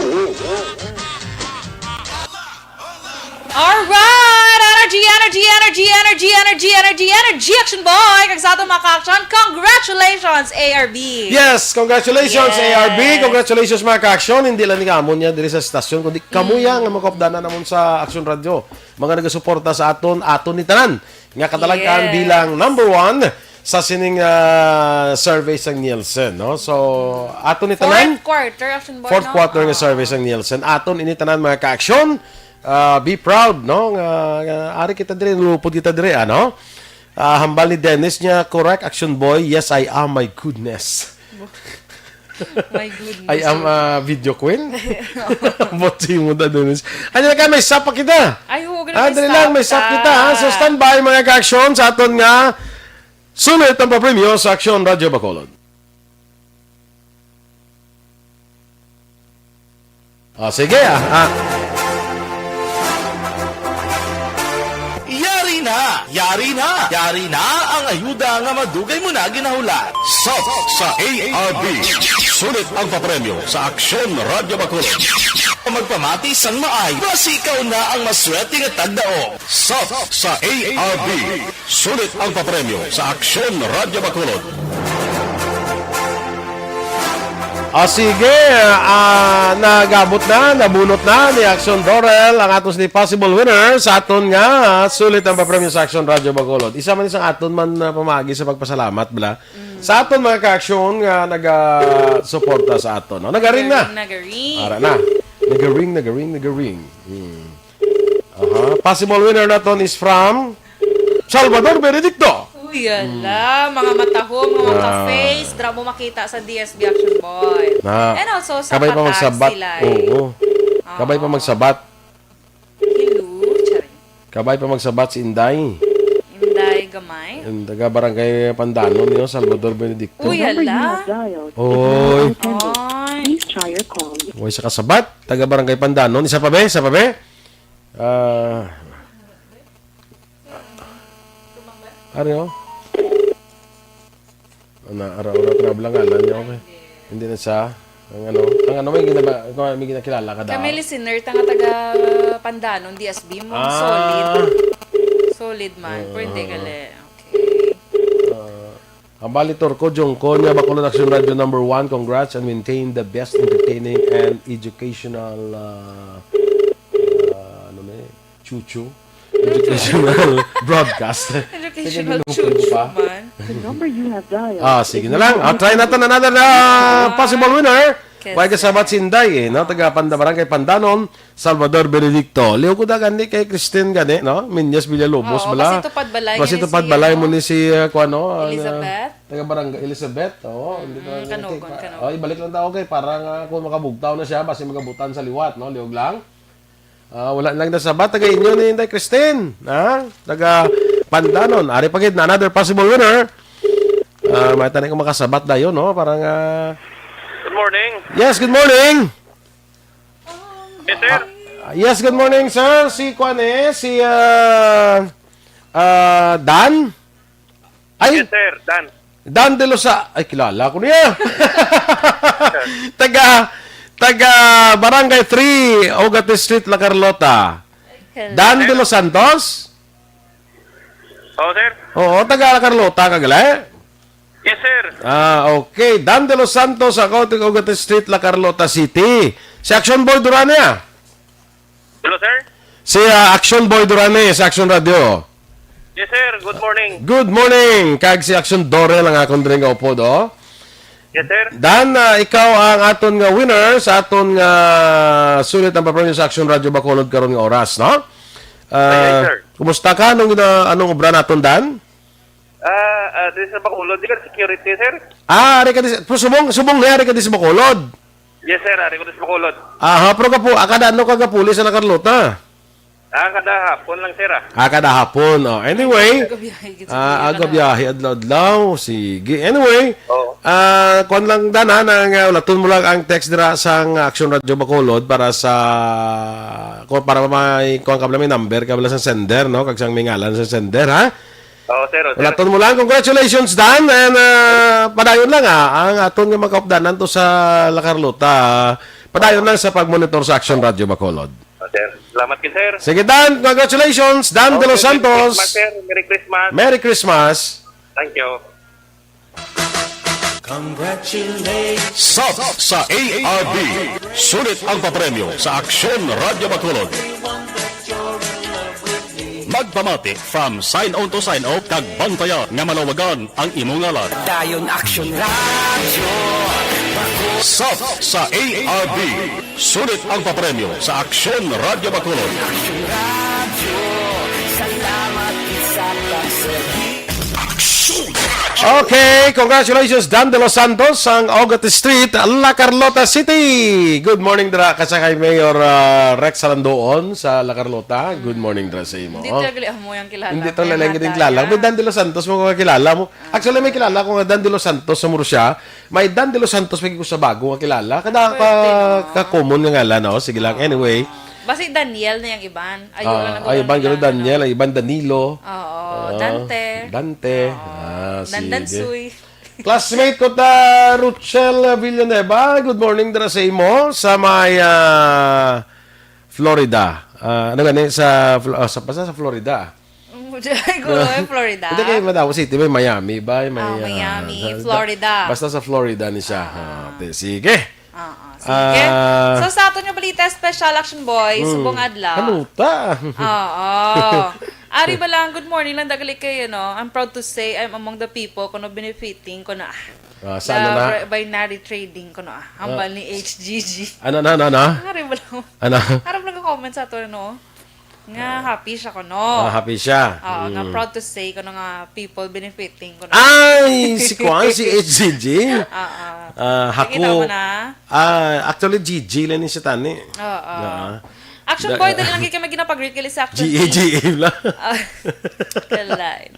Alright! Energy, energy, energy, energy, energy, energy, energy, Action Boy! Kag sa aton mga ka-action, congratulations, A R B! Yes, congratulations, Yes. A R B. Congratulations, mga ka-action. Hindi lang ni kamo niya diri sa stasyon, kundi kamo Mm. ya nga mga kaupdanan namon sa Action Radio. Mga nagasuporta sa aton, aton ni tanan nga kadalagan Yes. bilang number one sa sining, ah, survey sa Nielsen, no? So, aton ni tanan, Fourth quarter, Action Boy, fourth no? quarter nga Ah. survey sa Nielsen. Aton ini tanan, mga ka-action. Ah, be proud, no? Nga, nga ari kita diri, nalupod kita diri, ano? Ah, hambal ni Dennis niya, correct, Action Boy. Yes, I am, my goodness. My goodness. I am a video queen. Bot sa imo da, Dennis. Ano na ka, may sap pa kita? Ay, oo, ganun, Ah, may dali lang, may sap sap kita, ha? So, ta. standby, mga ka-action, sa aton nga sulit ang papremyo sa Action Radio Bacolod. Ah, sige, ah. Ah. Yari na! Yari na! Yari na ang ayuda nga madugay mo na ginahulat. Sap sa A R B. Sulit ang papremyo sa Aksyon Radyo Bacolod. Magpamati sang maay, basi ikaw na ang maswerte nga tagdaog. Sap sa A R B. Sulit ang papremyo sa Aksyon Radyo Bacolod. Ah, sige, ah, nagabot na, nabunot na ni Action Dorel ang aton ni possible winner sa aton nga sulit ang papremyo sa Action Radyo Bacolod. Isa man isang aton man na pamagi sa pagpasalamat, bala. Mm. Sa aton mga ka-action nga naga-suporta sa aton, no? Nagaring na. Nagaring, nagaring. Ara na. Nagaring, nagaring, nagaring. Hmm. Aha. Possible winner naton is from Salvador Benedicto. Uy, ala, mga matahom, mga Ah. ka-face, dira mo makita sa D S B Action Boy. Na, And also sa kabay pa Patag magsabat. Silay. Oo. Oo. Kabay pa magsabat. Hello, charing. Kabay pa magsabat si Inday. Inday Gamay. Yung taga Barangay Pandanon, yun, Salvador Benedicto. Uy, The number you ala. have dialed is not Oy. attended. Oy. Please try your call. Uy, sa kasabat, taga Barangay Pandanon. Isa pa, be? Isa pa, be? Ah. Ari, oh. Ana, ara, ara, ara, bala ngalan niya, okay. Hindi na siya. Ang ano, ang ano, may ginaba-, ito, may ginakilala ka daw? Kami listener, tanga taga Pandanon, D S B mo. Ah. Solid. Solid man. Oo, Pwede oo. gali. Okay. Ah. Hambal ni Turco Jungko niya, Bacolod Action Radio number one, congrats and maintain the best entertaining and educational, ah, ah, ano na eh, chuchu. Educational broadcast. Educational Sige, chuchu pa. Man. The number you have dialed Ah, is sige na no lang. Ah, longer try natin another na Ah, possible winner. Kasi Why kasabat si Inday, eh, no? Taga Panda, Barangay Pandanon, Salvador Benedicto. Liw ko da gani kay Christine gani, no? Minyas Villalobos, Oo, bala. Basi tupad balay Basi gani tupad si, balay ano, mo ni si, ah, kuan, no? Ah, Elizabeth? Taga Barangay Elizabeth. Oo, Mm, hindi na, Kanugon, okay, pa- Kanugon. Oh, ibalik lang daw, okay, para nga kung makabugtaw na siya, basi magabutan sa liwat, no? Liog lang. Ah, wala lang nasabat, taga inyo ni Inday Christine, ha? Taga Pandanon. Ari pa gid na another possible winner. Ah, may tani ko makasabat dayon, no? Parang, ah, Good morning. Yes, good morning. Yes, sir. Ah, yes, good morning, sir. Si kuan eh, si, ah, ah, Dan? Ay, Yes, sir. Dan. Dan de Los Sa-, ay, kilala ko niya. Taga, taga Barangay three, Ugarte Street, La Carlota. Hello. Dan de Los Santos? Oo, sir. Oo, taga La Carlota ka gali? Yes, sir. Ah, okay. Dan de Los Santos, ako, taga Ugarte Street, La Carlota City. Si Action Boy Durania. Hello, sir. Si, ah, Action Boy Durania sa Action Radio. Yes, sir. Good morning. Good morning. Kag si Action Dorel ang akon diri nga upod, oh. Yes, sir. Dan, ah, ikaw ang aton nga winner sa aton nga sulit ang papremyo sa Action Radio Bacolod karon nga oras, no? Ay, ay, Ah, sir. Kumusta ka? Anong gina-, anong obra naton, Dan? Ah, ah, diri sa Bacolod, di ka security, sir? Ah, ari ka di, pero subong, subong ni ari ka di sa Bacolod. Yes, sir, ari ko di sa Bacolod. Aha, pero kapu-, ah, kada ano ka gapuli sa La Carlota? Ah, kada hapon lang, sir, ah. Ah, kada hapon. Oh, anyway, Gabiyahe gid sa ah, Pilipinas. Agabiyahe, adlaw-adlaw. Sige. Anyway, Oo. ah, kuwan lang, Dan, ha, nang, ah, ulaton mo lang ang text dira sa Action Radio Bacolod para sa, kung para may, kuwan ka bala, may number ka bala sa sender, no? Kag sang may ngalan sa sender, ha? Oo, sir, oo, sir. Ulaton mo lang. Congratulations, Dan. And, ah, padayon lang, ah, ang aton nga mga kaupdanan to sa La Carlota. Padayon lang sa pag-monitor sa Action Radio Bacolod. Oh, sir. Salamat kayo, sir. Sige, Dan. Congratulations, Dan de Okay, Los Merry Santos. Christmas, sir. Merry Christmas. Merry Christmas. Thank you. Congratulations. Sap sa A R B. Sulit ang papremyo sa Aksyon Radyo Bacolod. Magpamati from sign on to sign off, kag bantaya nga malawagan ang imo ngalan. Dayon Action Radio. Sap sa A R B. Sulit ang papremyo sa Aksyon Radyo Bacolod. Action Radio. Salamat sa pagserbi. Action Radio. Okay, congratulations, Dan de Los Santos, sang Ugarte Street, La Carlota City. Good morning, dira ka sa kay Mayor, ah, Rex Salandoon sa La Carlota. Good morning, dira sa imo. Hindi talaga amo yung kilala. Hindi May talaga yung mata kilala. May yan. Dan de Los Santos mo kakilala mo. Actually, may kilala ko nga Dan de Los Santos sa Murcia. May Dan de Los Santos, may ko sa bago nga kilala. Kada Pwede, ka, no? Ka-common nga ngalan, no? Sige lang. Anyway. Basi Daniel na yung iban. Ayun Ah, lang ang ay, iban, kilala, Daniel, no? Ay, iban Danilo. Oo, Ah, Dante. Dante. Oo. Ah, Dan sige. Dansoy. Classmate ko ta, Ruchel Villanueva. Good morning, dira sa imo. Sa may, ah, Florida. Ah, ano gani? Sa, Fl-, ah, sa, basta sa Florida. Mm, ay, ko, eh, Florida. Hindi kayo Madao City, may Miami ba? May, Ah, ah, Miami, sa, Florida. Basta sa Florida ni siya. Ah. Ah, te-, sige. Oo, sige. Ah. So, sa aton nga balita, Special Action Boy, Mm. subong adlaw. Kanuta. Oo. Ari ba lang, good morning lang, dagali kayo, no? I'm proud to say I'm among the people kuno benefiting kuno, ah. Ah, saan The na? Bi-, binary trading kuno, ah. Hambal Ah. ni H G G. Ano, ano, ano, ano? Ari ba lang? Ano? Ari ba lang comment sa ato, no? Nga Ah. happy siya kuno. Ah, happy siya. Oo, nga Mm. proud to say kuno nga people benefiting kuno. Ay, si Kwan, si H G G? Oo. Ah, Nakita Haku. mo na? Ah, actually, G G lang ni siya tani. Oo. Ah. Action Da- Boy, dali lang kayo may ginapag-greet kay sa Action G A, G A lang. Ah, kalay.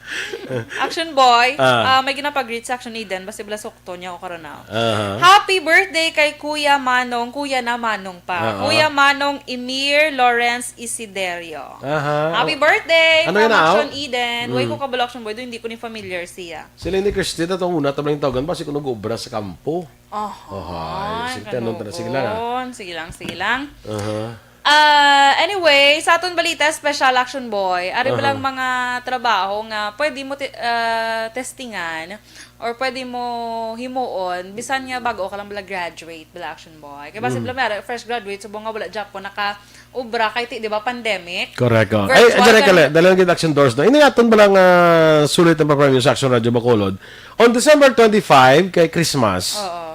Action Boy, Ah. ah, may ginapag-greet sa Action Eden, basta bala sukto niya o karon na. Aha. Happy birthday kay Kuya Manong, Kuya na Manong pa. Oo. Kuya Manong Emir Lawrence Isiderio. Aha. Happy birthday Ano from yun, ah? Action Eden. Way Mm. ko kabalo, Action Boy, do hindi ko ni familiar siya. Sila ni Christine, atong una, tablang tawagan ba? Si kuno gobra sa kampo. Aha, Ohay, sige, tanong tara, sige lang, ah. kanugon. Sige lang, sige lang. Aha. Ah, anyway, sa aton balita, special, Action Boy, ari ba Aha. lang mga trabaho nga pwede mo ti-, ah, testingan or pwede mo himuon bisan nga bag-o ka lang bala graduate, bala, Action Boy? Kay basin Mm. bala may ara, fresh graduate, subong nga wala gyapon naka-obra kay ti, di ba, pandemic? Correct, oh. Virtual Ay, dali ka ka lang, na. dali lang gid, Action Doors, no? Ini aton bala nga sulit ang papremyo sa Action Radio Bacolod. On December twenty-five, kay Christmas. Oo.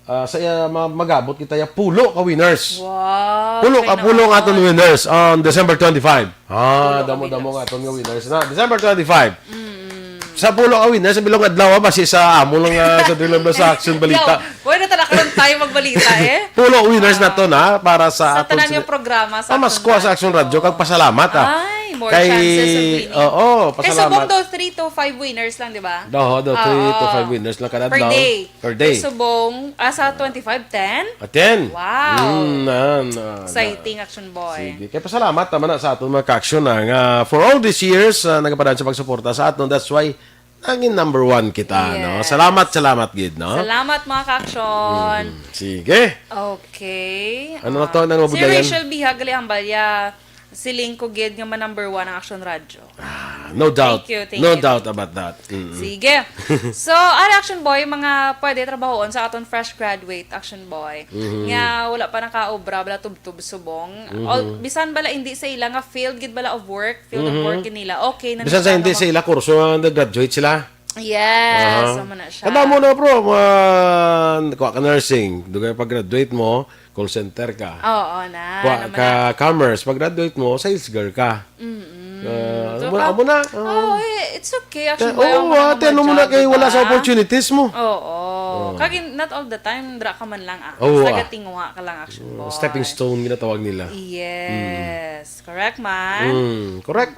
Ah, sa iya, ma-, magabot kita ya pulo ka winners. Wow, Pulo ka, kay pulo nga aton naman. winners on December twenty-five. Ah, Pulo ka damo-damo winners. nga aton nga winners na. December twenty-five. Mm. Sa pulo ka winners, sa bilog adlaw, ah, basi sa amo lang, ah, sa Drilom na sa Action Balita. Yaw, pwede talaga karon tayo magbalita, eh. Pulo winners na Ah. to na para sa Sa aton tanan sila. yung programa sa Pamasko Action sa Action Radio, Radio. kag pasalamat, ah. Ay, more Kay, chances of winning. oo, Kay pasalamat. subong daw three to five winners lang, di ba? Oo, daw three to Oo. five winners lang kada Per adlaw. day. Per day. Kay subong, ah, sa twenty-five, ten? Ah, ten. Wow. Mm, na, na, Exciting, na. Action Boy. Sige. Kay pasalamat naman na sa aton mga ka-action na nga for all these years, ah, nagapadayon sa pagsuporta sa aton. That's why naging number one kita, no? Yes. Salamat, salamat gid, no? Salamat, mga ka-action. Mm, sige. Okay. Ano na Ah, to? Ano si mabudayan? Rachel Bihag Galihambal, ya, siling ko gid nga ma-number one ang Action Radio. Ah, no doubt. Thank you, thank No you, doubt thank you. about that. Mm-mm. Sige. So, ari, Action Boy, mga pwede trabahoon sa aton fresh graduate, Action Boy, Mhm. nga wala pa nakaobra, wala tubtob subong. Mhm. All, bisan bala hindi sa ila nga field gid bala of work, field of Mhm. work gid nila. Okay na Bisan sa nila, hindi no? sa ila kurso nga nag-graduate sila. Yes, Aha. sama na siya. Kadamo na, bro. Ma-, kuha ka nursing. Dugay pag-graduate mo, call center ka. Oo, na, Kuha naman ka na. commerce. Pag-graduate mo, sales girl ka. Mm-mm. Ah, amo na, Totoo. amo na. Oo. Oh, eh, it's okay, Action Eh, Boy, oo, amo na ate, ano mo na madyan, kay wala sa diba? opportunities mo? Oo. Oo. Kag in-, not all the time, dra ka man lang, ah. Oo, Basta ah. gatinguha ka lang, Action Oo, Boy. stepping stone, ginatawag nila. Yes. Mm. Correct man? Mm, correct.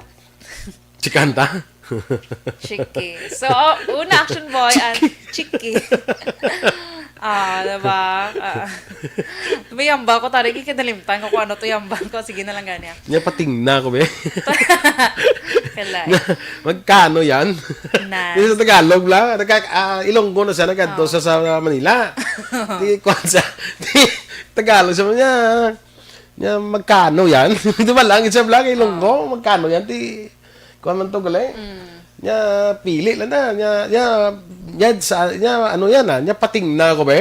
Chikanta? Chiki. So, una, Action Boy, ang Chiki. Chiki. Ah, diba? Ah. May yamba ko, tari, kinalimtan ko kung ano to yamba ko. Sige na lang, ganya. Nya patingna ko, be. Kalay. Nya, magkano yan? Nice. Yung sa Tagalog lang, nagka-, ah, Ilonggo na siya, nagkadto Oh. sa, sa Manila. Di, kuwan siya, di, Tagalog siya niya. Nya, magkano yan? Di ba lang, isa lang, Ilonggo, Oh. magkano yan? Di, kuwan man to, gali? Mm. Nya, pili lang na. Nya, nya, nya, sa, nya, ano yan, ah? Nya, patingna ko, be.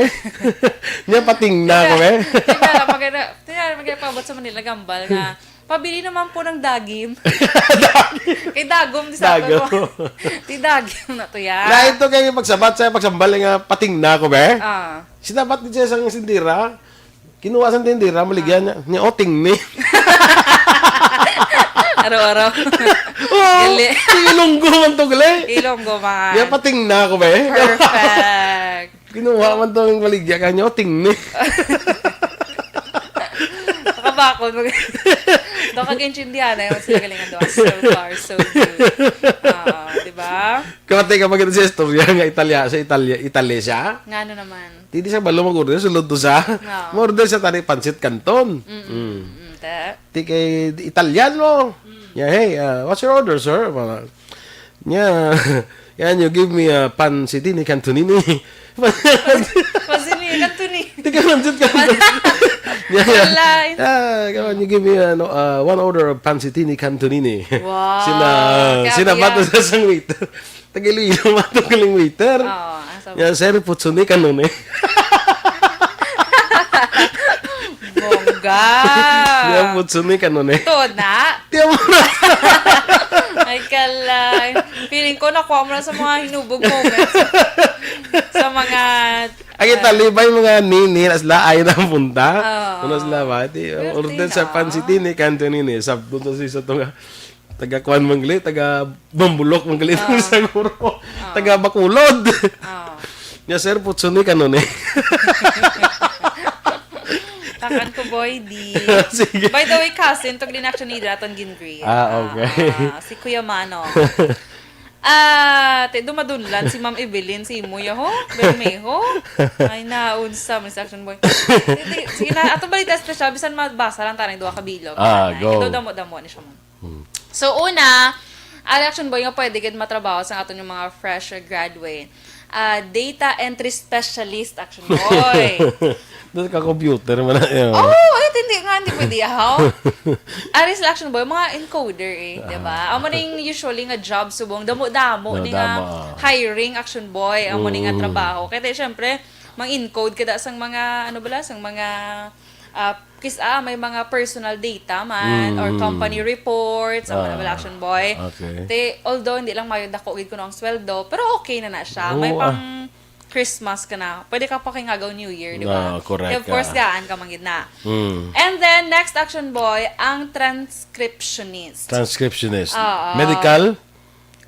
Nya, patingna ko, be. Tingnan lang, maganda, tingnan lang, maganda pa abot sa Manila, gambal nga, "Pabili naman po ng dagim." Dagim. Kay dagom, di sa Dagom. ato. Di dagim na to yan. Lain to kay pagsabat sa pagsambal nga patingna ko, be. Ah. Sinabat ni siya sang sindira. Kinuha sa tindera, maligyan niya. Niya, "Oh, tingni." Araw-araw. Oo, Gali. Ilonggo man to, gali. Ilonggo man. Niya, patingna ko, be. Perfect. Kinuha man to ang maligya ka niya, "Oh, tingni." Nakabakod. Mag-, daw kag-intindihan na yun. Sila galingan daw. So far, so good. Oo, di ba? Kamati ka pag sa istorya nga Italia, sa Italia, Italia siya? Nga ano naman? Di, di siya balo mag-order, sulod to siya. Oo. Mag-order siya tani pansit canton. Mm-mm. Mm. Mm, te. Di kay Italiano. Mm. Yeah, "Hey, uh, what's your order, sir?" Mga, niya, "Can you give me a pancitini cantonini?" Pancitini cantonini. Di ka pancit canton. Yeah, yeah. Wala. Ah, "Can you give me, uh, no, uh, one order of pancitini cantonini?" Wow. Sina, Grabe sina yan. Bato sa sang waiter. Taga Iloilo, matong galing waiter. Oo, asa Yan, sir, putsuni kanone. Bongga. Yan, putsuni kanone. Ito na. Tiyan mo na. Ay, kalay. Feeling ko, nakuha mo na sa mga hinubog moments. Sa mga, Ang ah, Italy ba yung mga nini, nas laay na ang punta? Oo. Ano sila ba? Di, Pero order sa tinaw. Pancitini, cantonini. Sab-, punta sa isa to nga. Taga kuan man gali, taga Bambulok man gali, Ah. Siguro. Ah. Taga Bacolod. Ah. Nya, sir, putsuni kanone. Takan ko, boy, di. Sige. By the way, cousin, tog din actually ni Daton Gingri. Ah, okay. Ah, si Kuya Mano. Ah, te, dumadunlan si Ma'am Evelyn, si Muya, ho? Bermejo? Ay, naunsa, Miss Action Boy. Sige, sige na, ato balita special, bisan mabasa lang tayo ng duha ka bilog. Ah, Ay, go. Ito, damo-damo ni siya mo. Hmm. So, una, ang Action Boy nga pwede gid matrabaho sa aton yung mga fresh graduate. Ah, data entry specialist, Action Boy. Doon ka computer man na yun. Oh, ay, tin, Di nga, hindi pwede, how? Ari sila, Action Boy, mga encoder eh, di ba? Amo ning usually nga job subong, damo-damo No, ni nga damo, ah. hiring, Action Boy, amo ni nga Mm. trabaho. Kaya, syempre, mang-encode ka da sang mga, ano bala, sang mga, ah, kis-, ah, may mga personal data man, or Mm. company reports, amo na bala, Ah, Action Boy. okay. Te, although, hindi lang mayo dako gid kuno ang sweldo, pero okay na na siya. May Oo, ah. pang Christmas ka na. Pwede ka pa kay ngagaw New Year, di ba? Ah, correct Of course, ka. gaan ka man gid na. Mm. And then, next, Action Boy, ang transcriptionist. Transcriptionist. Oo. Medical?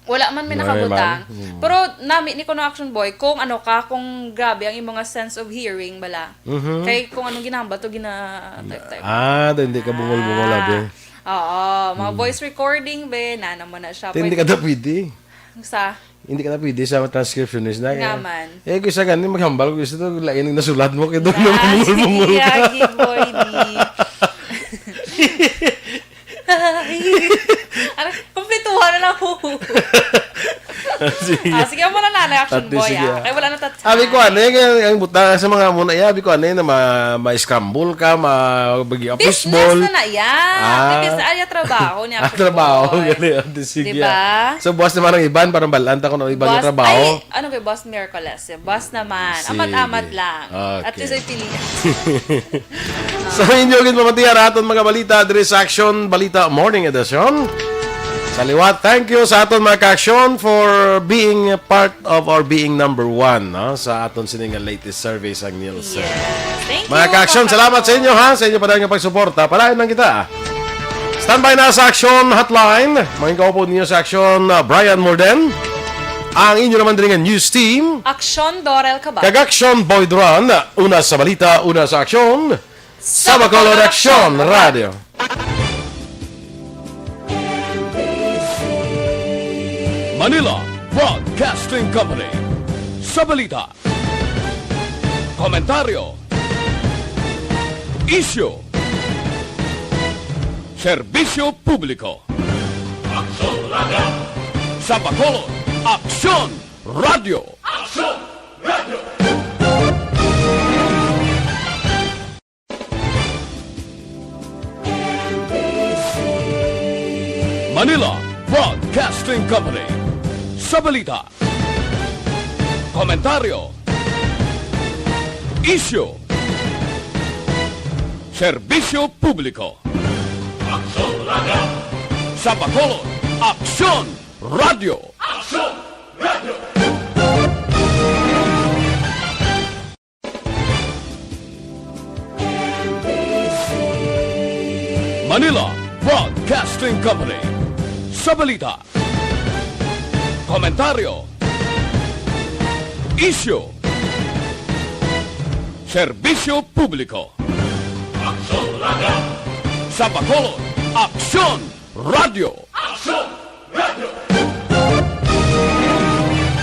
Wala man may Wala nakabutang. man. Mm. Pero nami ni kuno, Action Boy, kung ano ka, kung grabe ang imong nga sense of hearing, bala. Mhm. Kay kung anong ginahambal to, gina-type-type. Ah, hindi ka bungol-bungol, Ah. abi. Oo, mga Mm. voice recording, be, na naman na siya. Te, hindi Pwede ka na pwede. Sa? Hindi ka na pwede sa transcriptionist na Nga kaya. man. Eh, kung isa gani, maghambal ko, gusto to, lain ang nasulat mo, kay doon Ah, na sige, bungol-bungol ka. Yagi, boy, di. Ano, kumplituhan na lang po. Sige. Ah, sige, wala na, na, Action At least, Boy, sige, ah. ah. Kaya wala na tat-, Abi ko, ano, yung, yung buta sa mga muna, ya, abi ko, ano, na ma-, ma-scramble ka, ma-, bagi-, Business fishball. na na, ya. Ah. Kaya sa area trabaho ni Ah, Action trabaho, Boy. gali, Ate, sige, Diba? ah. So, buwas naman ang iban, parang balaan ta kung ano iban yung Boss, trabaho. ay, ano ba, Boss Miraculous? Boss naman. Sige. Amat-amat lang. At Okay. least ay pilihan. So, inyo gid pamatihan aton mga balita diri sa Action Balita Morning Edition. Sa liwat, thank you sa aton mga ka-aksyon for being part of our being number one, no? Sa aton sini nga latest survey sa Nielsen. Yes. Thank Mga you, ka-aksyon, salamat sa inyo, ha, sa inyo pa nga pagsuporta. Palain lang kita. Standby na sa Action Hotline. Mga kaupod ninyo sa Action, uh, Brian Morden. Ang inyo naman diri nga news team. Aksyon, Dorel Cabal. Kag Aksyon, Boy Duran. Una sa balita, una sa aksyon. Sa Bacolod Aksyon Radio. Manila Broadcasting Company. Sa balita, komentaryo, isyu, serbisyo publiko. Aksyon Radio. Sa Bacolod, Aksyon Radio. Aksyon Radio. Manila Broadcasting Company. Sa balita, komentaryo, isyu, serbisyo publiko. Aksyon Radio. Sa Bacolod, Aksyon Radio. Aksyon Radio. Manila Broadcasting Company. Sa balita, komentaryo, isyu, serbisyo publiko. Aksyon Radio. Sa Bacolod, Aksyon Radio. Aksyon Radio.